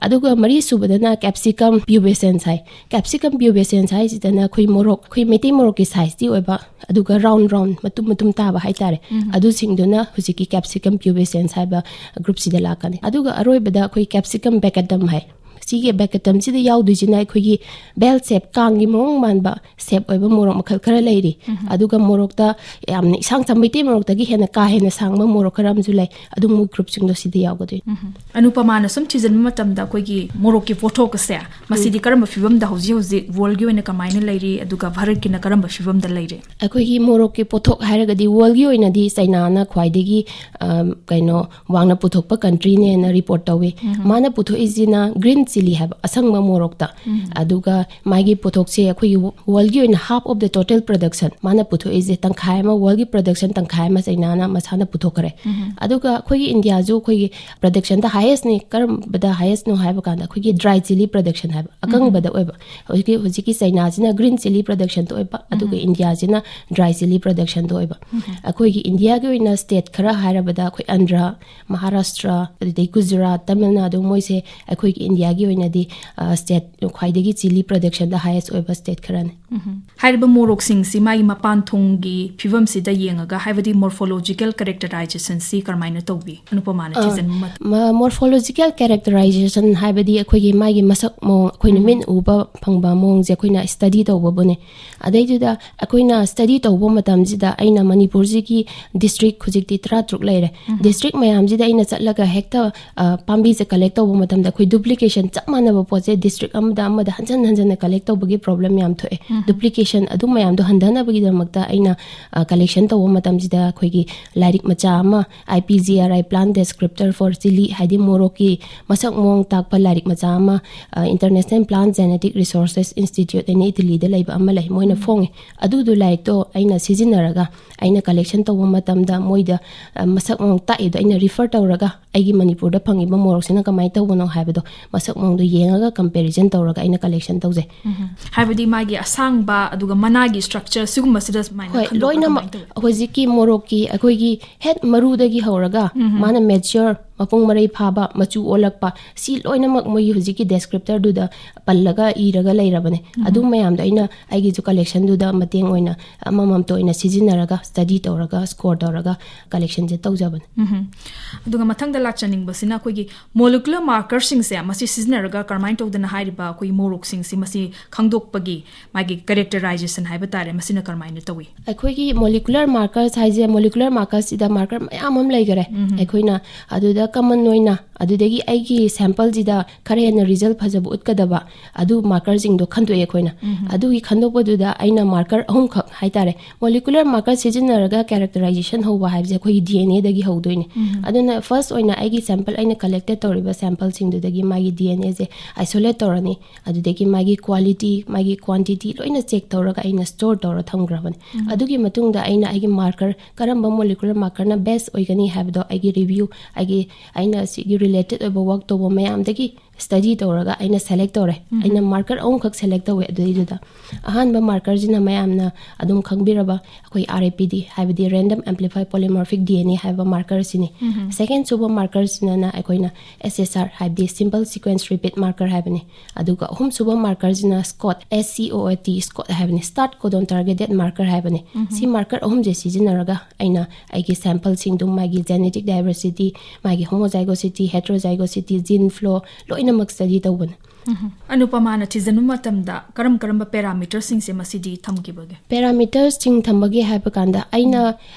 ꯑꯗꯨꯒ ꯃꯔꯤꯁꯨꯕꯗꯅ Capsicum pubescens ꯍꯥꯏ꯫ Capsicum pubescens ꯍꯥꯏꯁꯤꯗꯅ ꯑꯩꯈꯣꯏ ꯃꯣꯔꯣꯛ, ꯑꯩꯈꯣꯏ ꯃꯩꯇꯩ ꯃꯣꯔꯣꯛꯀꯤ sizeꯇꯤ ꯑꯣꯏꯕ, ꯑꯗꯨꯒ round round, ꯃꯇꯨꯝ ꯃꯇꯨꯝ ꯇꯥꯕ ꯍꯥꯏꯇꯥꯔꯦ, ꯑꯗꯨꯁꯤꯡꯗꯨꯅ ꯍꯧꯖꯤꯛꯀꯤ Capsicum pubescens ꯍꯥꯏꯕ groupꯁꯤꯗ ꯂꯥꯛꯀꯅꯤ꯫ ꯑꯗꯨꯒ ꯑꯔꯣꯏꯕꯗ ꯑꯩꯈꯣꯏ Capsicum bacatum ꯍꯥꯏ꯫ ꯁꯤꯒꯤ bacatumꯁꯤꯗ ꯌꯥꯎꯗꯣꯏꯁꯤꯅ ꯑꯩꯈꯣꯏꯒꯤ bell shape, ꯀꯥꯡꯒꯤ ꯃꯑꯣꯡ ꯃꯥꯟꯕ shape ꯑꯣꯏꯕ ꯃꯣꯔꯣꯛ ꯃꯈꯜ ꯈꯔ ꯂꯩꯔꯤ꯫ ꯑꯗꯨꯒ ꯃꯣꯔꯣꯛꯇ ꯌꯥꯝꯅ ꯏꯁꯥꯡ ꯁꯥꯡꯕ, ꯃꯩꯇꯩ ꯃꯣꯔꯣꯛꯇꯒꯤ ꯍꯦꯟꯅ ꯀꯥ ꯍꯦꯟꯅ ꯁꯥꯡꯕ ꯃꯣꯔꯣꯛ ꯈꯔ ꯑꯃꯁꯨ ꯂꯩ꯫ ꯑꯗꯨ ꯃꯣꯏ groupꯁꯤꯡꯗꯣ ꯁꯤꯗ ꯌꯥꯎꯒꯗꯣꯏꯅꯤ꯫ ꯑꯅꯨꯄꯃꯥꯅ ꯁꯨꯝ ꯊꯤꯖꯤꯟꯕ ꯃꯇꯝꯗ ꯑꯩꯈꯣꯏꯒꯤ ꯃꯣꯔꯣꯛꯀꯤ ꯄꯣꯠꯊꯣꯛ ꯑꯁꯦ, ꯃꯁꯤꯗꯤ ꯀꯔꯝꯕ ꯐꯤꯕꯝꯗ ꯍꯧꯖꯤꯛ ꯍꯧꯖꯤꯛ worldꯒꯤ ꯑꯣꯏꯅ ꯀꯃꯥꯏꯅ ꯂꯩꯔꯤ, ꯑꯗꯨꯒ ꯚꯥꯔꯠꯀꯤꯅ ꯀꯔꯝꯕ ꯐꯤꯕꯝꯗ ꯂꯩꯔꯤ? ꯑꯩꯈꯣꯏꯒꯤ ꯃꯣꯔꯣꯛꯀꯤ ꯄꯣꯠꯊꯣꯛ ꯍꯥꯏꯔꯒꯗꯤ worldꯒꯤ ꯑꯣꯏꯅꯗꯤ ꯆꯩꯅꯥꯅ ꯈ꯭ꯋꯥꯏꯗꯒꯤ, ꯑꯝ, ꯀꯩꯅꯣ, ꯋꯥꯡꯅ ꯄꯨꯊꯣꯛꯄ countryꯅꯦꯅ report ꯇꯧꯋꯤ꯫ ꯃꯥꯅ ꯄꯨꯊꯣꯛꯏꯁꯤꯅ green chilli ꯍꯥꯏꯕ ꯑꯁꯪꯕ ꯃꯣꯔꯣꯛꯇ꯫ ꯑꯗꯨꯒ ꯃꯥꯒꯤ ꯄꯣꯠꯊꯣꯛꯁꯦ ꯑꯩꯈꯣꯏꯒꯤ worldꯒꯤ ꯑꯣꯏꯅ half of the total production, ꯃꯥꯅ ꯄꯨꯊꯣꯛꯏꯁꯦ ꯇꯪꯈꯥꯏ ꯑꯃ, worldꯒꯤ production ꯇꯪꯈꯥꯏ ꯑꯃ ꯆꯩꯅꯥꯅ ꯃꯁꯥꯅ ꯄꯨꯊꯣꯛꯈ꯭ꯔꯦ꯫ ꯑꯗꯨꯒ ꯑꯩꯈꯣꯏꯒꯤ ꯏꯟꯗꯤꯌꯥꯁꯨ ꯑꯩꯈꯣꯏꯒꯤ productionꯗ highestꯅꯤ꯫ ꯀꯔꯝꯕꯗ highestꯅꯣ ꯍꯥꯏꯕ ꯀꯥꯟꯗ ꯑꯩꯈꯣꯏꯒꯤ dry chilli production ꯍꯥꯏꯕ ꯑꯀꯪꯕꯗ ꯑꯣꯏꯕ꯫ ꯍꯧꯖꯤꯛꯀꯤ, ꯍꯧꯖꯤꯛꯀꯤ ꯆꯩꯅꯥꯁꯤꯅ green chilli productionꯗ ꯑꯣꯏꯕ, ꯑꯗꯨꯒ ꯏꯟꯗꯤꯌꯥꯁꯤꯅ dry chilli productionꯗ ꯑꯣꯏꯕ꯫ ꯑꯩꯈꯣꯏꯒꯤ ꯏꯟꯗꯤꯌꯥꯒꯤ ꯑꯣꯏꯅ state ꯈꯔ ꯍꯥꯏꯔꯕꯗ ꯑꯩꯈꯣꯏ ꯑꯟꯙ꯭ꯔ, ꯃꯍꯥꯔꯥꯁꯇ꯭ꯔ, ꯑꯗꯨꯗꯩ ꯒꯨꯖꯔꯥꯠ, ꯇꯥꯃꯤꯜ ꯅꯥꯗꯨ, ꯃꯣꯏꯁꯦ ꯑꯩꯈꯣꯏꯒꯤ ꯏꯟꯗꯤꯌꯥꯒꯤ ꯑꯣꯏꯅꯗꯤ, ꯑ, state ꯈ꯭ꯋꯥꯏꯗꯒꯤ chilli productionꯗ highest ꯑꯣꯏꯕ state ꯈꯔꯅꯤ꯫ ꯍꯥꯏꯔꯤꯕ ꯃꯣꯔꯣꯛꯁꯤꯡꯁꯤ ꯃꯥꯒꯤ ꯃꯄꯥꯟ ꯊꯣꯡꯒꯤ ꯐꯤꯕꯝꯁꯤꯗ ꯌꯦꯡꯉꯒ, ꯍꯥꯏꯕꯗꯤ morphological characterizationꯁꯤ ꯀꯔꯝꯍꯥꯏꯅ ꯇꯧꯕꯤ? ꯑꯅꯨꯄꯃꯥꯅ ꯑꯥ, ꯊꯤꯖꯤꯟꯕ ꯃꯇꯝ꯫ ꯃ-, morphological characterization ꯍꯥꯏꯕꯗꯤ ꯑꯩꯈꯣꯏꯒꯤ ꯃꯥꯒꯤ ꯃꯁꯛ ꯃꯑꯣꯡ, ꯑꯩꯈꯣꯏꯅ ꯃꯤꯠꯅ ꯎꯕ ꯐꯪꯕ ꯃꯑꯣꯡꯁꯦ ꯑꯩꯈꯣꯏꯅ study ꯇꯧꯕꯕꯨꯅꯦ꯫ ꯑꯗꯩꯗꯨꯗ ꯑꯩꯈꯣꯏꯅ study ꯇꯧꯕ ꯃꯇꯝꯁꯤꯗ ꯑꯩꯅ ꯃꯅꯤꯄꯨꯔꯁꯤꯒꯤ district ꯍꯧꯖꯤꯛꯇꯤ ꯇꯔꯥꯇꯔꯨꯛ ꯂꯩꯔꯦ꯫ District ꯃꯌꯥꯝꯁꯤꯗ ꯑꯩꯅ ꯆꯠꯂꯒ ꯍꯦꯛꯇ, ꯑ, ꯄꯥꯝꯕꯤꯁꯦ collect ꯇꯧꯕ ꯃꯇꯝꯗ ꯑꯩꯈꯣꯏ duplication, ꯆꯞ ꯃꯥꯟꯅꯕ ꯄꯣꯠꯁꯦ district ꯑꯃꯗ ꯑꯃꯗ ꯍꯟꯖꯟ ꯍꯟꯖꯟꯅ collect ꯇꯧꯕꯒꯤ problem ꯌꯥꯝ ꯊꯣꯛꯑꯦ꯫ ꯗꯨꯄ꯭ꯂꯤꯀꯦꯁꯟ ꯑꯗꯨ ꯃꯌꯥꯝꯗꯣ ꯍꯟꯊꯅꯕꯒꯤꯗꯃꯛꯇ ꯑꯩꯅ ꯀꯂꯦꯛꯁꯟ ꯇꯧꯕ ꯃꯇꯝꯁꯤꯗ ꯑꯩꯈꯣꯏꯒꯤ ꯂꯥꯏꯔꯤꯛ ꯃꯆꯥ ꯑꯃ, I P G R I, Plant Descriptor for Chili, ꯍꯥꯏꯗꯤ ꯃꯣꯔꯣꯛꯀꯤ ꯃꯁꯛ ꯃꯑꯣꯡ ꯇꯥꯛꯄ ꯂꯥꯏꯔꯤꯛ ꯃꯆꯥ ꯑꯃ, International Plant Genetic Resources Institute ꯍꯥꯏꯅ ꯏꯇꯂꯤꯗ ꯂꯩꯕ ꯑꯃ ꯂꯩ, ꯃꯣꯏꯅ ꯐꯣꯡꯉꯦ꯫ ꯑꯗꯨꯗꯣ ꯂꯥꯏꯔꯤꯛꯇꯣ ꯑꯩꯅ ꯁꯤꯖꯤꯟꯅꯔꯒ ꯑꯩꯅ ꯀꯂꯦꯛꯁꯟ ꯇꯧꯕ ꯃꯇꯝꯗ ꯃꯣꯏꯗ ꯃꯁꯛ ꯃꯑꯣꯡ ꯇꯥꯛꯏꯗꯣ ꯑꯩꯅ ꯔꯤꯐꯔ ꯇꯧꯔꯒ ꯑꯩꯒꯤ ꯃꯅꯤꯄꯨꯔꯗ ꯐꯪꯉꯤꯕ ꯃꯣꯔꯣꯛꯁꯤꯅ ꯀꯃꯥꯏꯅ ꯇꯧꯕꯅꯣ ꯍꯥꯏꯕꯗꯣ ꯃꯁꯛ ꯃꯑꯣꯡꯗꯣ ꯌꯦꯡꯉꯒ ꯀꯝꯄꯦꯔꯤꯖꯟ ꯇꯧꯔꯒ ꯑꯩꯅ ꯀꯂꯦꯛꯁꯟ ꯇꯧꯖꯩ꯫ ꯍꯥꯏꯕꯗꯤ ꯃꯥꯒꯤ ꯑꯁꯥꯡꯕ ꯑꯗꯨꯒ ꯃꯅꯥꯒꯤ ꯁ꯭ꯇ꯭ꯔꯛꯆꯔ ꯁꯤꯒꯨꯝꯕꯁꯤꯗ ꯁꯨꯃꯥꯏꯅ ꯍꯣꯏ, ꯈꯟꯗꯣꯛꯄ ꯂꯣꯏꯅꯃꯛ ꯀꯃꯥꯏꯅ ꯇꯧꯏ? ꯍꯧꯖꯤꯛꯀꯤ ꯃꯣꯔꯣꯛꯀꯤ ꯑꯩꯈꯣꯏꯒꯤ ꯍꯦꯛ ꯃꯔꯨꯗꯒꯤ ꯍꯧꯔꯒ ꯃꯥꯅ ꯃꯦꯆ꯭ꯌꯣꯔ, ꯃꯄꯨꯡ ꯃꯔꯩ ꯐꯥꯕ, ꯃꯆꯨ ꯑꯣꯜꯂꯛꯄ, ꯁꯤ ꯂꯣꯏꯅꯃꯛ ꯃꯣꯏꯒꯤ ꯍꯧꯖꯤꯛꯀꯤ ꯗꯦꯁꯀ꯭ꯔꯤꯞꯇꯔꯗꯨꯗ ꯄꯜꯂꯒ ꯏꯔꯒ ꯂꯩꯔꯕꯅꯦ꯫ ꯑꯗꯨ ꯃꯌꯥꯝꯗꯣ ꯑꯩꯅ ꯑꯩꯒꯤꯁꯨ ꯀꯂꯦꯛꯁꯟꯗꯨꯗ ꯃꯇꯦꯡ ꯑꯣꯏꯅ ꯑꯃꯃꯝꯇ ꯑꯣꯏꯅ ꯁꯤꯖꯤꯟꯅꯔꯒ, ꯁ꯭ꯇꯗꯤ ꯇꯧꯔꯒ, ꯁ꯭ꯀꯣꯔ ꯇꯧꯔꯒ ꯀꯂꯦꯛꯁꯟꯁꯦ ꯇꯧꯖꯕꯅꯦ꯫ ꯑꯗꯨꯒ ꯃꯊꯪꯗ ꯂꯥꯛꯆꯅꯤꯡꯕꯁꯤꯅ ꯑꯩꯈꯣꯏꯒꯤ ꯃꯣꯂꯤꯀꯨꯂꯔ ꯃꯥꯔꯀꯔꯁꯤꯡꯁꯦ ꯃꯁꯤ ꯁꯤꯖꯤꯟꯅꯔꯒ ꯀꯔꯝꯍꯥꯏꯅ ꯇꯧꯗꯅ ꯍꯥꯏꯔꯤꯕ ꯑꯩꯈꯣꯏꯒꯤ ꯃꯣꯔꯣꯛꯁꯤꯡꯁꯤ ꯃꯁꯤ ꯈꯪꯗꯣꯛꯄꯒꯤ ꯃꯥꯒꯤ ꯀꯦꯔꯦꯛꯇꯔꯥꯏꯖꯦꯁꯟ ꯍꯥꯏꯕ ꯇꯥꯔꯦ, ꯃꯁꯤꯅ ꯀꯔꯝꯍꯥꯏꯅ ꯇꯧꯏ? ꯑꯩꯈꯣꯏꯒꯤ ꯃꯣꯂꯤꯀꯨꯂꯔ ꯃꯥꯔꯀꯔꯁ ꯍꯥꯏꯁꯦ, ꯃꯣꯂꯤꯀꯨꯂꯔ ꯃꯥꯔꯀꯔꯁꯤꯗ ꯃꯥꯔꯀꯔ ꯃꯌꯥꯝ ꯑꯃ ꯂꯩꯈꯔꯦ꯫ ꯑꯩꯈꯣꯏꯅ ꯑꯗꯨꯗ ꯀꯃꯟ ꯑꯣꯏꯅ ꯑꯗꯨꯗꯒꯤ ꯑꯩꯒꯤ ꯁꯦꯝꯄꯜꯁꯤꯗ ꯈꯔ ꯍꯦꯟꯅ ꯔꯤꯖꯜ ꯐꯖꯕ ꯎꯠꯀꯗꯕ ꯑꯗꯨ ꯃꯥꯔꯀꯔꯁꯤꯡꯗꯣ ꯈꯟꯗꯣꯛꯑꯦ ꯑꯩꯈꯣꯏꯅ꯫ ꯑꯗꯨꯒꯤ ꯈꯟꯗꯣꯛꯄꯗꯨꯗ ꯑꯩꯅ ꯃꯥꯔꯀꯔ ꯑꯍꯨꯝꯈꯛ ꯍꯥꯏꯇꯥꯔꯦ, ꯃꯣꯂꯤꯀꯨꯂꯔ ꯃꯥꯔꯀꯔ ꯁꯤꯖꯤꯟꯅꯔꯒ ꯀꯦꯔꯦꯛꯇꯔꯥꯏꯖꯦꯁꯟ ꯍꯧꯕ ꯍꯥꯏꯕꯁꯦ ꯑꯩꯈꯣꯏꯒꯤ D N Aꯗꯒꯤ ꯍꯧꯗꯣꯏꯅꯦ꯫ ꯑꯗꯨꯅ ꯐꯥꯔꯁ ꯑꯣꯏꯅ ꯑꯩꯒꯤ ꯁꯦꯝꯄꯜ, ꯑꯩꯅ ꯀꯂꯦꯛꯇꯦꯠ ꯇꯧꯔꯤꯕ ꯁꯦꯝꯄꯜꯁꯤꯡꯗꯨꯗꯒꯤ ꯃꯥꯒꯤ D N Aꯁꯦ isolate ꯇꯧꯔꯅꯤ꯫ ꯑꯗꯨꯗꯒꯤ ꯃꯥꯒꯤ quality, ꯃꯥꯒꯤ quantity ꯂꯣꯏꯅ ꯆꯦꯛ ꯇꯧꯔꯒ ꯑꯩꯅ ꯁ꯭ꯇꯣꯔ ꯇꯧꯔ ꯊꯝꯈ꯭ꯔꯕꯅꯤ꯫ ꯑꯗꯨꯒꯤ ꯃꯇꯨꯡꯗ ꯑꯩꯅ ꯑꯩꯒꯤ ꯃꯥꯔꯀꯔ, ꯀꯔꯝꯕ ꯃꯣꯂꯤꯀꯨꯂꯔ ꯃꯥꯔꯀꯔꯅ ꯕꯦꯁ ꯑꯣꯏꯒꯅꯤ ꯍꯥꯏꯕꯗꯣ ꯑꯩꯒꯤ ꯔꯤꯚ꯭ꯌꯨ, ꯑꯩꯒꯤ, ꯑꯩꯅ ꯁꯤꯒꯤ ꯔꯤꯂꯦꯇꯦꯠ ꯑꯣꯏꯕ ꯋꯥꯔꯛ ꯇꯧꯕ ꯃꯌꯥꯝꯗꯒꯤ ꯁ꯭ꯇꯗꯤ ꯇꯧꯔꯒ ꯑꯩꯅ ꯁꯦꯂꯦꯛ ꯇꯧꯔꯦ꯫ ꯑꯩꯅ ꯃꯥꯔꯀꯔ ꯑꯍꯨꯝꯈꯛ ꯁꯦꯂꯦꯛ ꯇꯧꯋꯦ ꯑꯗꯨꯗꯩꯗꯨꯗ꯫ ꯑꯍꯥꯟꯕ ꯃꯥꯔꯀꯔꯁꯤꯅ ꯃꯌꯥꯝꯅ ꯑꯗꯨꯝ ꯈꯪꯕꯤꯔꯕ ꯑꯩꯈꯣꯏ R A P D, ꯍꯥꯏꯕꯗꯤ Random Amplified Polymorphic D N A ꯍꯥꯏꯕ ꯃꯥꯔꯀꯔꯁꯤꯅꯤ꯫ ꯁꯦꯀꯦꯟ ꯁꯨꯕ ꯃꯥꯔꯀꯔꯁꯤꯅ ꯑꯩꯈꯣꯏꯅ S S R, ꯍꯥꯏꯕꯗꯤ Simple Sequence Repeat Marker ꯍꯥꯏꯕꯅꯤ꯫ ꯑꯗꯨꯒ ꯑꯍꯨꯝ ꯁꯨꯕ ꯃꯥꯔꯀꯔꯁꯤꯅ scoot, S C O O T, scoot ꯍꯥꯏꯕꯅꯤ, Start Codon Targeted Marker ꯍꯥꯏꯕꯅꯤ꯫ ꯁꯤ ꯃꯥꯔꯀꯔ ꯑꯍꯨꯝꯁꯦ ꯁꯤꯖꯤꯟꯅꯔꯒ ꯑꯩꯅ ꯑꯩꯒꯤ ꯁꯦꯝꯄꯜꯁꯤꯡꯗꯨ, ꯃꯥꯒꯤ genetic diversity, ꯃꯥꯒꯤ homozygosity, heterozygosity, gene flow ꯂꯣꯏꯅꯃꯛ ꯁ꯭ꯇꯗꯤ ꯇꯧꯕꯅꯤ꯫ ꯑꯅꯨꯄꯃꯥꯅ ꯊꯤꯖꯤꯟꯕ ꯃꯇꯝꯗ ꯀꯔꯝ ꯀꯔꯝꯕ ꯄꯦꯔꯥꯃꯤꯇꯔꯁꯤꯡꯁꯦ ꯃꯁꯤꯗꯤ ꯊꯝꯈꯤꯕꯒꯦ? ꯄꯦꯔꯥꯃꯤꯇꯔꯁꯤꯡ ꯊꯝꯕꯒꯤ ꯍꯥꯏꯕ ꯀꯥꯟꯗ ꯑꯩꯅ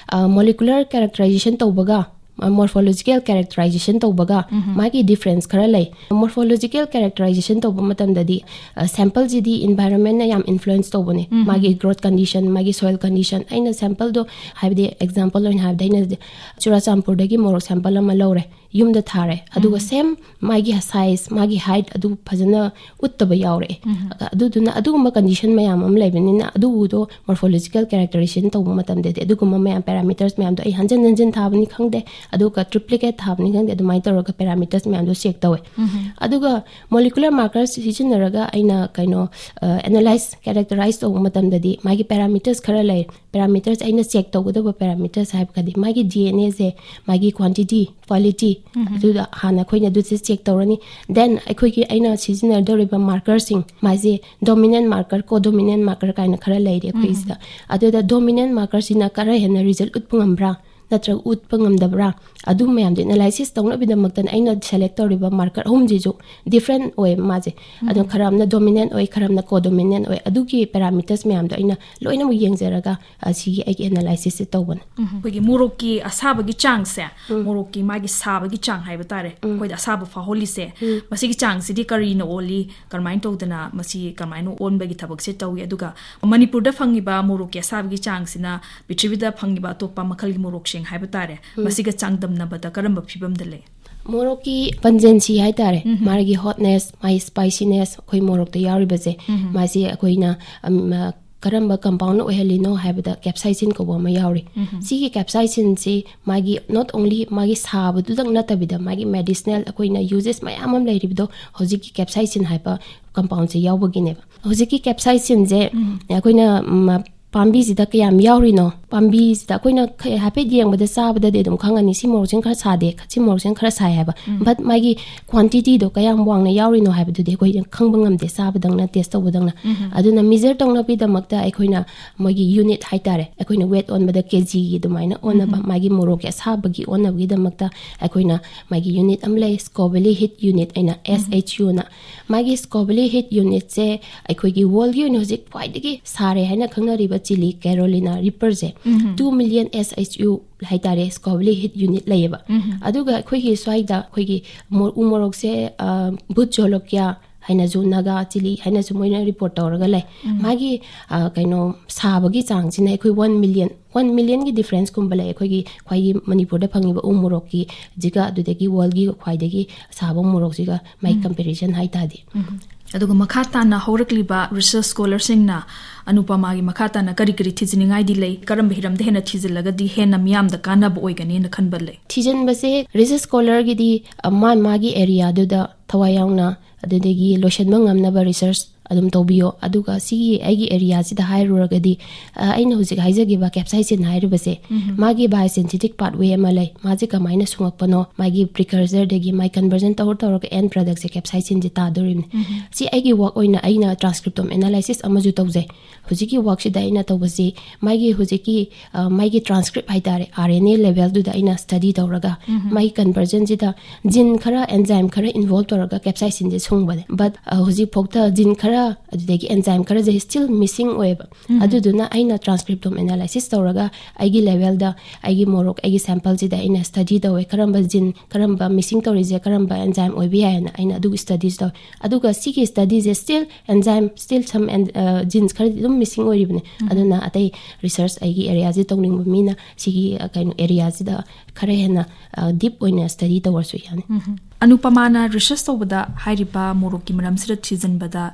ꯃꯣꯂꯤꯀꯨꯂꯔ ꯀꯦꯔꯦꯛꯇꯔꯥꯏꯖꯦꯁꯟ ꯇꯧꯕꯒ ꯃꯣꯔꯐꯣꯂꯣꯖꯤꯀꯦꯜ ꯀꯦꯔꯦꯛꯇꯔꯥꯏꯖꯦꯁꯟ ꯇꯧꯕꯒ ꯃꯥꯒꯤ ꯗꯤꯐ꯭ꯔꯦꯟꯁ ꯈꯔ ꯂꯩ꯫ ꯃꯣꯔꯐꯣꯂꯣꯖꯤꯀꯦꯜ ꯀꯦꯔꯦꯛꯇꯔꯥꯏꯖꯦꯁꯟ ꯇꯧꯕ ꯃꯇꯝꯗꯗꯤ ꯁꯦꯝꯄꯜꯁꯤꯗꯤ ꯏꯟꯚꯥꯏꯔꯟꯃꯦꯟꯅ ꯌꯥꯝ ꯏꯟꯐ꯭ꯂꯨꯌꯦꯟꯁ ꯇꯧꯕꯅꯦ꯫ ꯃꯥꯒꯤ ꯒ꯭ꯔꯣꯠ ꯀꯟꯗꯤꯁꯟ, ꯃꯥꯒꯤ ꯁꯣꯏꯜ ꯀꯟꯗꯤꯁꯟ꯫ ꯑꯩꯅ ꯁꯦꯝꯄꯜꯗꯣ, ꯍꯥꯏꯕꯗꯤ ꯑꯦꯛꯖꯥꯝꯄꯜ ꯑꯣꯏꯅ ꯍꯥꯏꯕꯗ, ꯑꯩꯅ ꯆꯨꯔꯥꯆꯥꯟꯄꯨꯔꯗꯒꯤ ꯃꯣꯔꯣꯛ ꯁꯦꯝꯄꯜ ꯑꯃ ꯂꯧꯔꯦ, ꯌꯨꯝꯗ ꯊꯥꯔꯦ, ꯑꯗꯨꯒ ꯁꯦꯝ ꯃꯥꯒꯤ ꯁꯥꯏꯖ, ꯃꯥꯒꯤ ꯍꯥꯏꯠ ꯑꯗꯨ ꯐꯖꯅ ꯎꯠꯇꯕ ꯌꯥꯎꯔꯛꯑꯦ꯫ ꯑꯗꯨꯗꯨꯅ ꯑꯗꯨꯒꯨꯝꯕ ꯀꯟꯗꯤꯁꯟ ꯃꯌꯥꯝ ꯑꯃ ꯂꯩꯕꯅꯤꯅ, ꯑꯗꯨꯗꯣ ꯃꯣꯔꯐꯣꯂꯣꯖꯤꯀꯦꯜ ꯀꯦꯔꯦꯛꯇꯔꯥꯏꯖꯦꯁꯟ ꯇꯧꯕ ꯃꯇꯝꯗꯗꯤ ꯑꯗꯨꯒꯨꯝꯕ ꯃꯌꯥꯝ, ꯄꯦꯔꯥꯃꯤꯇꯔꯁ ꯃꯌꯥꯝꯗꯣ ꯑꯩ ꯍꯟꯖꯤꯟ ꯍꯟꯖꯤꯟ ꯊꯥꯕꯅꯤ ꯈꯪꯗꯦ, ꯑꯗꯨꯒ ꯇ꯭ꯔꯤꯄ꯭ꯂꯤꯀꯦꯠ ꯊꯥꯕꯅꯤ ꯈꯪꯗꯦ, ꯑꯗꯨꯃꯥꯏꯅ ꯇꯧꯔꯒ ꯄꯦꯔꯥꯃꯤꯇꯔꯁ ꯃꯌꯥꯝꯗꯣ ꯆꯦꯛ ꯇꯧꯋꯦ꯫ ꯑꯗꯨꯒ ꯃꯣꯂꯤꯀꯨꯂꯔ ꯃꯥꯔꯀꯔ ꯁꯤꯖꯤꯟꯅꯔꯒ ꯑꯩꯅ ꯀꯩꯅꯣ, ꯑꯦꯅꯥꯂꯥꯏꯁ, ꯀꯦꯔꯦꯛꯇꯔꯥꯏꯁ ꯇꯧꯕ ꯃꯇꯝꯗꯗꯤ ꯃꯥꯒꯤ ꯄꯦꯔꯥꯃꯤꯇꯔꯁ ꯈꯔ ꯂꯩ꯫ ꯄꯦꯔꯥꯃꯤꯇꯔꯁ, ꯑꯩꯅ ꯆꯦꯛ ꯇꯧꯒꯗꯕ ꯄꯦꯔꯥꯃꯤꯇꯔꯁ ꯍꯥꯏꯔꯒꯗꯤ ꯃꯥꯒꯤ ꯗꯤ ꯑꯦꯟ ꯑꯦꯁꯦ, ꯃꯥꯒꯤ ꯀ꯭ꯋꯥꯟꯇꯤꯇꯤ, ꯀ꯭ꯋꯥꯂꯤꯇꯤ, ꯑꯗꯨꯗ ꯍꯥꯟꯅ ꯑꯩꯈꯣꯏꯅ ꯑꯗꯨꯁꯦ ꯆꯦꯛ ꯇꯧꯔꯅꯤ꯫ ꯗꯦꯟ ꯑꯩꯈꯣꯏꯒꯤ, ꯑꯩꯅ ꯁꯤꯖꯤꯟꯅꯗꯧꯔꯤꯕ ꯃꯥꯔꯀꯔꯁꯤꯡ, ꯃꯥꯁꯦ ꯗꯣꯃꯤꯅꯦꯟ ꯃꯥꯔꯀꯔ, ꯀꯣ ꯗꯣꯃꯤꯅꯦꯟ ꯃꯥꯔꯀꯔ ꯀꯥꯏꯅ ꯈꯔ ꯂꯩꯔꯦ ꯑꯩꯈꯣꯏꯁꯤꯗ꯫ ꯑꯗꯨꯗ ꯗꯣꯃꯤꯅꯦꯟ ꯃꯥꯔꯀꯔꯁꯤꯅ ꯈꯔ ꯍꯦꯟꯅ ꯔꯤꯖꯜ ꯎꯠꯄ ꯉꯝꯕ꯭ꯔꯥ ꯅꯠꯇ꯭ꯔꯒ ꯎꯠꯄ ꯉꯝꯗꯕ꯭ꯔꯥ, ꯑꯗꯨ ꯃꯌꯥꯝꯗꯣ ꯑꯦꯅꯥꯂꯥꯏꯁꯤꯁ ꯇꯧꯅꯕꯒꯤꯗꯃꯛꯇꯅ ꯑꯩꯅ ꯁꯦꯂꯦꯛ ꯇꯧꯔꯤꯕ ꯃꯥꯔꯀꯔ ꯑꯍꯨꯝꯁꯤꯁꯨ ꯗꯤꯐ꯭ꯔꯦꯟ ꯑꯣꯏꯌꯦꯕ ꯃꯥꯁꯦ꯫ ꯑꯗꯣ ꯈꯔ ꯑꯃꯅ ꯗꯣꯃꯤꯅꯦꯟ ꯑꯣꯏ, ꯈꯔ ꯑꯃꯅ ꯀꯣ ꯗꯣꯃꯤꯅꯦꯟ ꯑꯣꯏ꯫ ꯑꯗꯨꯒꯤ ꯄꯦꯔꯥꯃꯤꯇꯔꯁ ꯃꯌꯥꯝꯗꯣ ꯑꯩꯅ ꯂꯣꯏꯅꯃꯛ ꯌꯦꯡꯖꯔꯒ ꯑꯁꯤꯒꯤ ꯑꯩꯒꯤ ꯑꯦꯅꯥꯂꯥꯏꯁꯤꯁꯁꯦ ꯇꯧꯕꯅꯦ꯫ ꯑꯩꯈꯣꯏꯒꯤ ꯃꯣꯔꯣꯛꯀꯤ ꯑꯁꯥꯕꯒꯤ ꯆꯥꯡꯁꯦ, ꯃꯣꯔꯣꯛꯀꯤ ꯃꯥꯒꯤ ꯁꯥꯕꯒꯤ ꯆꯥꯡ ꯍꯥꯏꯕ ꯇꯥꯔꯦ, ꯑꯩꯈꯣꯏꯗ ꯑꯁꯥꯕ ꯐꯥꯎꯍꯜꯂꯤꯁꯦ, ꯃꯁꯤꯒꯤ ꯆꯥꯡꯁꯤꯗꯤ ꯀꯔꯤꯅ ꯑꯣꯜꯂꯤ, ꯀꯔꯝꯍꯥꯏꯅ ꯇꯧꯗꯅ ꯃꯁꯤ ꯀꯔꯝꯍꯥꯏꯅ ꯑꯣꯟꯕꯒꯤ ꯊꯕꯛꯁꯦ ꯇꯧꯏ? ꯑꯗꯨꯒ ꯃꯅꯤꯄꯨꯔꯗ ꯐꯪꯉꯤꯕ ꯃꯣꯔꯣꯛꯀꯤ ꯑꯁꯥꯕꯒꯤ ꯆꯥꯡꯁꯤꯅ ꯄ꯭ꯔꯤꯊꯤꯕꯤꯗ ꯐꯪꯉꯤꯕ ꯑꯇꯣꯞꯄ ꯃꯈꯜꯒꯤ ꯃꯣꯔꯣꯛꯁꯤꯡ ꯍꯥꯏꯕ ꯇꯥꯔꯦ, ꯃꯁꯤꯒ ꯆꯥꯡꯗꯝꯅꯕꯗ ꯀꯔꯝꯕ ꯐꯤꯕꯝꯗ ꯂꯩ? ꯃꯣꯔꯣꯛꯀꯤ ꯄꯟꯖꯦꯟꯁꯤ ꯍꯥꯏꯇꯥꯔꯦ, ꯃꯥꯒꯤ ꯍꯣꯠꯅꯦꯁ, ꯃꯥꯒꯤ ꯁ꯭ꯄꯥꯏꯁꯤꯅꯦꯁ, ꯑꯩꯈꯣꯏ ꯃꯣꯔꯣꯛꯇ ꯌꯥꯎꯔꯤꯕꯁꯦ, ꯃꯥꯁꯤ ꯑꯩꯈꯣꯏꯅ, ꯑꯝ, ꯀꯔꯝꯕ ꯀꯝꯄꯥꯎꯟꯅ ꯑꯣꯏꯍꯜꯂꯤꯅꯣ ꯍꯥꯏꯕꯗ ꯀꯦꯞꯁꯥꯏꯁꯤꯟ ꯀꯧꯕ ꯑꯃ ꯌꯥꯎꯔꯤ꯫ ꯁꯤꯒꯤ ꯀꯦꯞꯁꯥꯏꯁꯤꯟꯁꯤ ꯃꯥꯒꯤ not only ꯃꯥꯒꯤ ꯁꯥꯕꯗꯨꯗꯪ ꯅꯠꯇꯕꯤꯗ ꯃꯥꯒꯤ ꯃꯦꯗꯤꯁꯅꯦꯜ ꯑꯩꯈꯣꯏꯅ ꯌꯨꯖꯦꯁ ꯃꯌꯥꯝ ꯑꯃ ꯂꯩꯔꯤꯕꯗꯣ ꯍꯧꯖꯤꯛꯀꯤ ꯀꯦꯞꯁꯥꯏꯁꯤꯟ ꯍꯥꯏꯕ ꯀꯝꯄꯥꯎꯟꯁꯦ ꯌꯥꯎꯕꯒꯤꯅꯦꯕ꯫ ꯍꯧꯖꯤꯛꯀꯤ ꯀꯦꯞꯁꯥꯏꯁꯤꯟꯁꯦ ꯑꯩꯈꯣꯏꯅ, ꯎꯝ, ꯄꯥꯝꯕꯤꯁꯤꯗ ꯀꯌꯥꯝ ꯌꯥꯎꯔꯤꯅꯣ, ꯄꯥꯝꯕꯤꯁꯤꯗ ꯑꯩꯈꯣꯏꯅ ꯈ-, ꯍꯥꯏꯐꯦꯠ ꯌꯦꯡꯕꯗ, ꯆꯥꯕꯗꯗꯤ ꯑꯗꯨꯝ ꯈꯪꯉꯅꯤ, ꯁꯤ ꯃꯣꯔꯣꯛꯁꯤꯅ ꯈꯔ ꯁꯥꯗꯦ, ꯁꯤ ꯃꯣꯔꯣꯛꯁꯤꯅ ꯈꯔ ꯁꯥꯏ ꯍꯥꯏꯕ꯫ ꯎꯝ꯫ But ꯃꯥꯒꯤ ꯀ꯭ꯋꯥꯟꯇꯤꯇꯤꯗꯣ ꯀꯌꯥꯝ ꯋꯥꯡꯅ ꯌꯥꯎꯔꯤꯅꯣ ꯍꯥꯏꯕꯗꯨꯗꯤ ꯑꯩꯈꯣꯏ ꯈꯪꯕ ꯉꯝꯗꯦ, ꯆꯥꯕꯗꯪꯅ, ꯇꯦꯁ ꯇꯧꯕꯗꯪꯅ꯫ ꯎꯝ꯫ ꯑꯗꯨꯅ ꯃꯤꯖꯔ ꯇꯧꯅꯕꯒꯤꯗꯃꯛꯇ ꯑꯩꯈꯣꯏꯅ ꯃꯣꯏꯒꯤ ꯌꯨꯅꯤꯠ ꯍꯥꯏꯇꯥꯔꯦ, ꯑꯩꯈꯣꯏꯅ ꯋꯦꯠ ꯑꯣꯟꯕꯗ ꯀꯦ ꯖꯤꯒꯤ ꯑꯗꯨꯃꯥꯏꯅ ꯑꯣꯟꯅꯕ, ꯎꯝ, ꯃꯥꯒꯤ ꯃꯣꯔꯣꯛꯀꯤ ꯑꯁꯥꯕꯒꯤ ꯑꯣꯟꯅꯕꯒꯤꯗꯃꯛꯇ ꯑꯩꯈꯣꯏꯅ ꯃꯥꯒꯤ ꯌꯨꯅꯤꯠ ꯑꯃ ꯂꯩ, Scoville Heat Unit ꯍꯥꯏꯅ, ꯎꯝ, S H U ꯅ꯫ ꯃꯥꯒꯤ Scoville Heat Unit ꯁꯦ ꯑꯩꯈꯣꯏꯒꯤ ꯋꯥꯔꯜꯒꯤ ꯑꯣꯏꯅ ꯍꯧꯖꯤꯛ ꯈ꯭ꯋꯥꯏꯗꯒꯤ ꯁꯥꯔꯦ ꯍꯥꯏꯅ ꯈꯪꯅꯔꯤꯕ ꯆꯤꯂꯤ, ꯀꯦꯔꯣꯂꯤꯅꯥ ꯔꯤꯄꯔꯁꯦ, ꯇꯨ ꯃꯤꯂꯤꯌꯟ ꯑꯦꯁ ꯑꯩꯆ ꯌꯨ ꯍꯥꯏꯇꯥꯔꯦ, ꯁ꯭ꯀꯣꯕꯂꯤ ꯍꯤꯠ ꯌꯨꯅꯤꯠ ꯂꯩꯌꯦꯕ꯫ ꯑꯗꯨꯒ ꯑꯩꯈꯣꯏꯒꯤ ꯁ꯭ꯋꯥꯏꯗ ꯑꯩꯈꯣꯏꯒꯤ ꯃꯣ- ꯎ ꯃꯣꯔꯣꯛꯁꯦ, ꯑ, ꯚꯨꯠ ꯖꯣꯂꯣꯀ꯭ꯌꯥ ꯍꯥꯏꯅꯁꯨ, ꯅꯥꯒꯥ ꯆꯤꯂꯤ ꯍꯥꯏꯅꯁꯨ ꯃꯣꯏꯅ ꯔꯤꯄꯣꯔꯠ ꯇꯧꯔꯒ ꯂꯩ꯫ ꯃꯥꯒꯤ, ꯑ, ꯀꯩꯅꯣ, ꯁꯥꯕꯒꯤ ꯆꯥꯡꯁꯤꯅ ꯑꯩꯈꯣꯏ ꯋꯥꯟ ꯃꯤꯂꯤꯌꯟ, ꯋꯥꯟ ꯃꯤꯂꯤꯌꯟꯒꯤ ꯗꯤꯐ꯭ꯔꯦꯟꯁꯀꯨꯝꯕ ꯂꯩ ꯑꯩꯈꯣꯏꯒꯤ ꯈ꯭ꯋꯥꯏꯒꯤ ꯃꯅꯤꯄꯨꯔꯗ ꯐꯪꯉꯤꯕ ꯎ ꯃꯣꯔꯣꯛꯀꯤꯁꯤꯒ ꯑꯗꯨꯗꯒꯤ ꯋꯥꯔꯜꯒꯤ ꯈ꯭ꯋꯥꯏꯗꯒꯤ ꯁꯥꯕ ꯎ ꯃꯣꯔꯣꯛꯁꯤꯒ ꯃꯥꯏ ꯎꯝ꯫ ꯀꯝꯄꯦꯔꯤꯖꯟ ꯍꯥꯏ ꯇꯥꯔꯗꯤ꯫ ꯎꯝ꯫ ꯑꯗꯨꯒ ꯃꯈꯥ ꯇꯥꯅ ꯍꯧꯔꯛꯂꯤꯕ ꯔꯤꯁꯔꯁ ꯁ꯭ꯀꯣꯂꯔꯁꯤꯡꯅ ꯑꯅꯨꯄꯃꯥꯒꯤ ꯃꯈꯥ ꯇꯥꯅ ꯀꯔꯤ ꯀꯔꯤ ꯊꯤꯖꯤꯟꯅꯤꯡꯉꯥꯏꯗꯤ ꯂꯩ? ꯀꯔꯝꯕ ꯍꯤꯔꯝꯗ ꯍꯦꯟꯅ ꯊꯤꯖꯤꯜꯂꯒꯗꯤ ꯍꯦꯟꯅ ꯃꯤꯌꯥꯝꯗ ꯀꯥꯟꯅꯕ ꯑꯣꯏꯒꯅꯤꯅ ꯈꯟꯕ ꯂꯩ? ꯊꯤꯖꯤꯟꯕꯁꯦ ꯔꯤꯁꯔꯁ ꯁ꯭ꯀꯣꯂꯔꯒꯤꯗꯤ, ꯑ, ꯃꯥ ꯃꯥꯒꯤ ꯑꯦꯔꯤꯌꯥꯗꯨꯗ ꯊꯋꯥꯏ ꯌꯥꯎꯅ ꯑꯗꯨꯗꯒꯤ ꯂꯣꯏꯁꯤꯟꯕ ꯉꯝꯅꯕ ꯔꯤꯁꯔꯁ ꯑꯗꯨꯝ ꯇꯧꯕꯤꯌꯣ꯫ ꯑꯗꯨꯒ ꯁꯤꯒꯤ ꯑꯩꯒꯤ ꯑꯦꯔꯤꯌꯥꯁꯤꯗ ꯍꯥꯏꯔꯨꯔꯒꯗꯤ, ꯑ, ꯑꯩꯅ ꯍꯧꯖꯤꯛ ꯍꯥꯏꯖꯈꯤꯕ ꯀꯦꯞꯁꯥꯏꯁꯤꯟ ꯍꯥꯏꯔꯤꯕꯁꯦ, ꯎꯝ꯫ ꯃꯥꯒꯤ ꯕꯥꯏꯑꯣꯁꯤꯟꯊꯦꯇꯤꯛ ꯄꯥꯠꯋꯦ ꯑꯃ ꯂꯩ꯫ ꯃꯥꯁꯦ ꯀꯃꯥꯏꯅ ꯁꯨꯡꯉꯛꯄꯅꯣ, ꯃꯥꯒꯤ ꯄ꯭ꯔꯤꯀꯔꯁꯔꯗꯒꯤ ꯃꯥꯏ ꯀꯟꯚꯔꯖꯟ ꯇꯧꯔ ꯇꯧꯔꯒ ꯑꯦꯟ ꯄ꯭ꯔꯗꯛꯁꯦ ꯀꯦꯞꯁꯥꯏꯁꯤꯟꯁꯦ ꯇꯥꯗꯣꯔꯤꯕꯅꯤ꯫ ꯎꯝ꯫ ꯁꯤ ꯑꯩꯒꯤ ꯋꯥꯛ ꯑꯣꯏꯅ ꯑꯩꯅ ꯇ꯭ꯔꯥꯟꯁꯀ꯭ꯔꯤꯞꯇꯣꯝ ꯑꯦꯅꯥꯂꯥꯏꯁꯤꯁ ꯑꯃꯁꯨ ꯇꯧꯖꯩ꯫ ꯍꯧꯖꯤꯛꯀꯤ ꯋꯥꯛꯁꯤꯗ ꯑꯩꯅ ꯇꯧꯕꯁꯤ ꯃꯥꯒꯤ ꯍꯧꯖꯤꯛꯀꯤ, ꯑ, ꯃꯥꯒꯤ ꯇ꯭ꯔꯥꯟꯁꯀ꯭ꯔꯤꯞ ꯍꯥꯏꯇꯥꯔꯦ, ꯑꯥꯔ ꯑꯦꯟ ꯑꯦ ꯂꯦꯚꯦꯜꯗꯨꯗ ꯑꯩꯅ ꯁ꯭ꯇꯗꯤ ꯇꯧꯔꯒ ꯎꯝ꯫ ꯃꯥꯒꯤ ꯀꯟꯚꯔꯖꯟꯁꯤꯗ ꯖꯤꯟ ꯈꯔ, ꯑꯦꯟꯖꯥꯏꯝ ꯈꯔ ꯏꯟꯚꯣꯜꯕ ꯇꯧꯔꯒ ꯀꯦꯞꯁꯥꯏꯁꯤꯟꯁꯦ ꯁꯨꯡꯕꯅꯦ꯫ ꯕꯠ, ꯑ, ꯍꯧꯖꯤꯛ ꯐꯥꯎꯗ ꯖꯤꯟ ꯈꯔ ꯑꯗꯨꯗꯒꯤ ꯑꯦꯟꯖꯥꯏꯝ ꯈꯔꯁꯦ ꯁ꯭ꯇꯤꯜ ꯃꯤꯁꯤꯡ ꯑꯣꯏꯌꯦꯕ꯫ ꯎꯝ꯫ ꯑꯗꯨꯗꯨꯅ ꯑꯩꯅ ꯇ꯭ꯔꯥꯟꯁꯀ꯭ꯔꯤꯞꯇꯣꯝ ꯑꯦꯅꯥꯂꯥꯏꯁꯤꯁ ꯇꯧꯔꯒ ꯑꯩꯒꯤ ꯂꯦꯚꯦꯜꯗ ꯑꯩꯒꯤ ꯃꯣꯔꯣꯛ, ꯑꯩꯒꯤ ꯁꯦꯝꯄꯜꯁꯤꯗ ꯑꯩꯅ ꯁ꯭ꯇꯗꯤ ꯇꯧꯋꯦ, ꯀꯔꯝꯕ ꯖꯤꯟ, ꯀꯔꯝꯕ ꯃꯤꯁꯤꯡ ꯇꯧꯔꯤꯁꯦ ꯀꯔꯝꯕ ꯑꯦꯟꯖꯥꯏꯝ ꯑꯣꯏꯕ ꯌꯥꯏ ꯍꯥꯏꯅ ꯑꯩꯅ ꯑꯗꯨꯒꯤ ꯁ꯭ꯇꯗꯤꯁ ꯇꯧꯋꯦ꯫ ꯑꯗꯨꯒ ꯁꯤꯒꯤ ꯁ꯭ꯇꯗꯤꯁꯦ ꯁ꯭ꯇꯤꯜ ꯑꯦꯟꯖꯥꯏꯝ, ꯁ꯭ꯇꯤꯜ ꯁꯝ, ꯑ, ꯖꯤꯟꯁ ꯈꯔꯗꯤ ꯑꯗꯨꯝ ꯃꯤꯁꯤꯡ ꯑꯣꯏꯔꯤꯕꯅꯦ꯫ ꯎꯝ꯫ ꯑꯗꯨꯅ ꯑꯇꯩ ꯔꯤꯁꯔꯁ ꯑꯩꯒꯤ ꯑꯦꯔꯤꯌꯥꯁꯤꯗ ꯇꯧꯅꯤꯡꯕ ꯃꯤꯅ ꯁꯤꯒꯤ, ꯑ, ꯀꯩꯅꯣ, ꯑꯦꯔꯤꯌꯥꯁꯤꯗ ꯈꯔ ꯍꯦꯟꯅ, ꯑ, ꯗꯤꯞ ꯑꯣꯏꯅ ꯁ꯭ꯇꯗꯤ ꯇꯧꯔꯁꯨ ꯌꯥꯅꯤ꯫ ꯎꯝ꯫ ꯑꯅꯨꯄꯃꯥꯅ ꯔꯤꯁꯔꯁ ꯇꯧꯕꯗ ꯍꯥꯏꯔꯤꯕ ꯃꯣꯔꯣꯛꯀꯤ ꯃꯔꯝꯁꯤꯗ ꯊꯤꯖꯤꯟꯕꯗ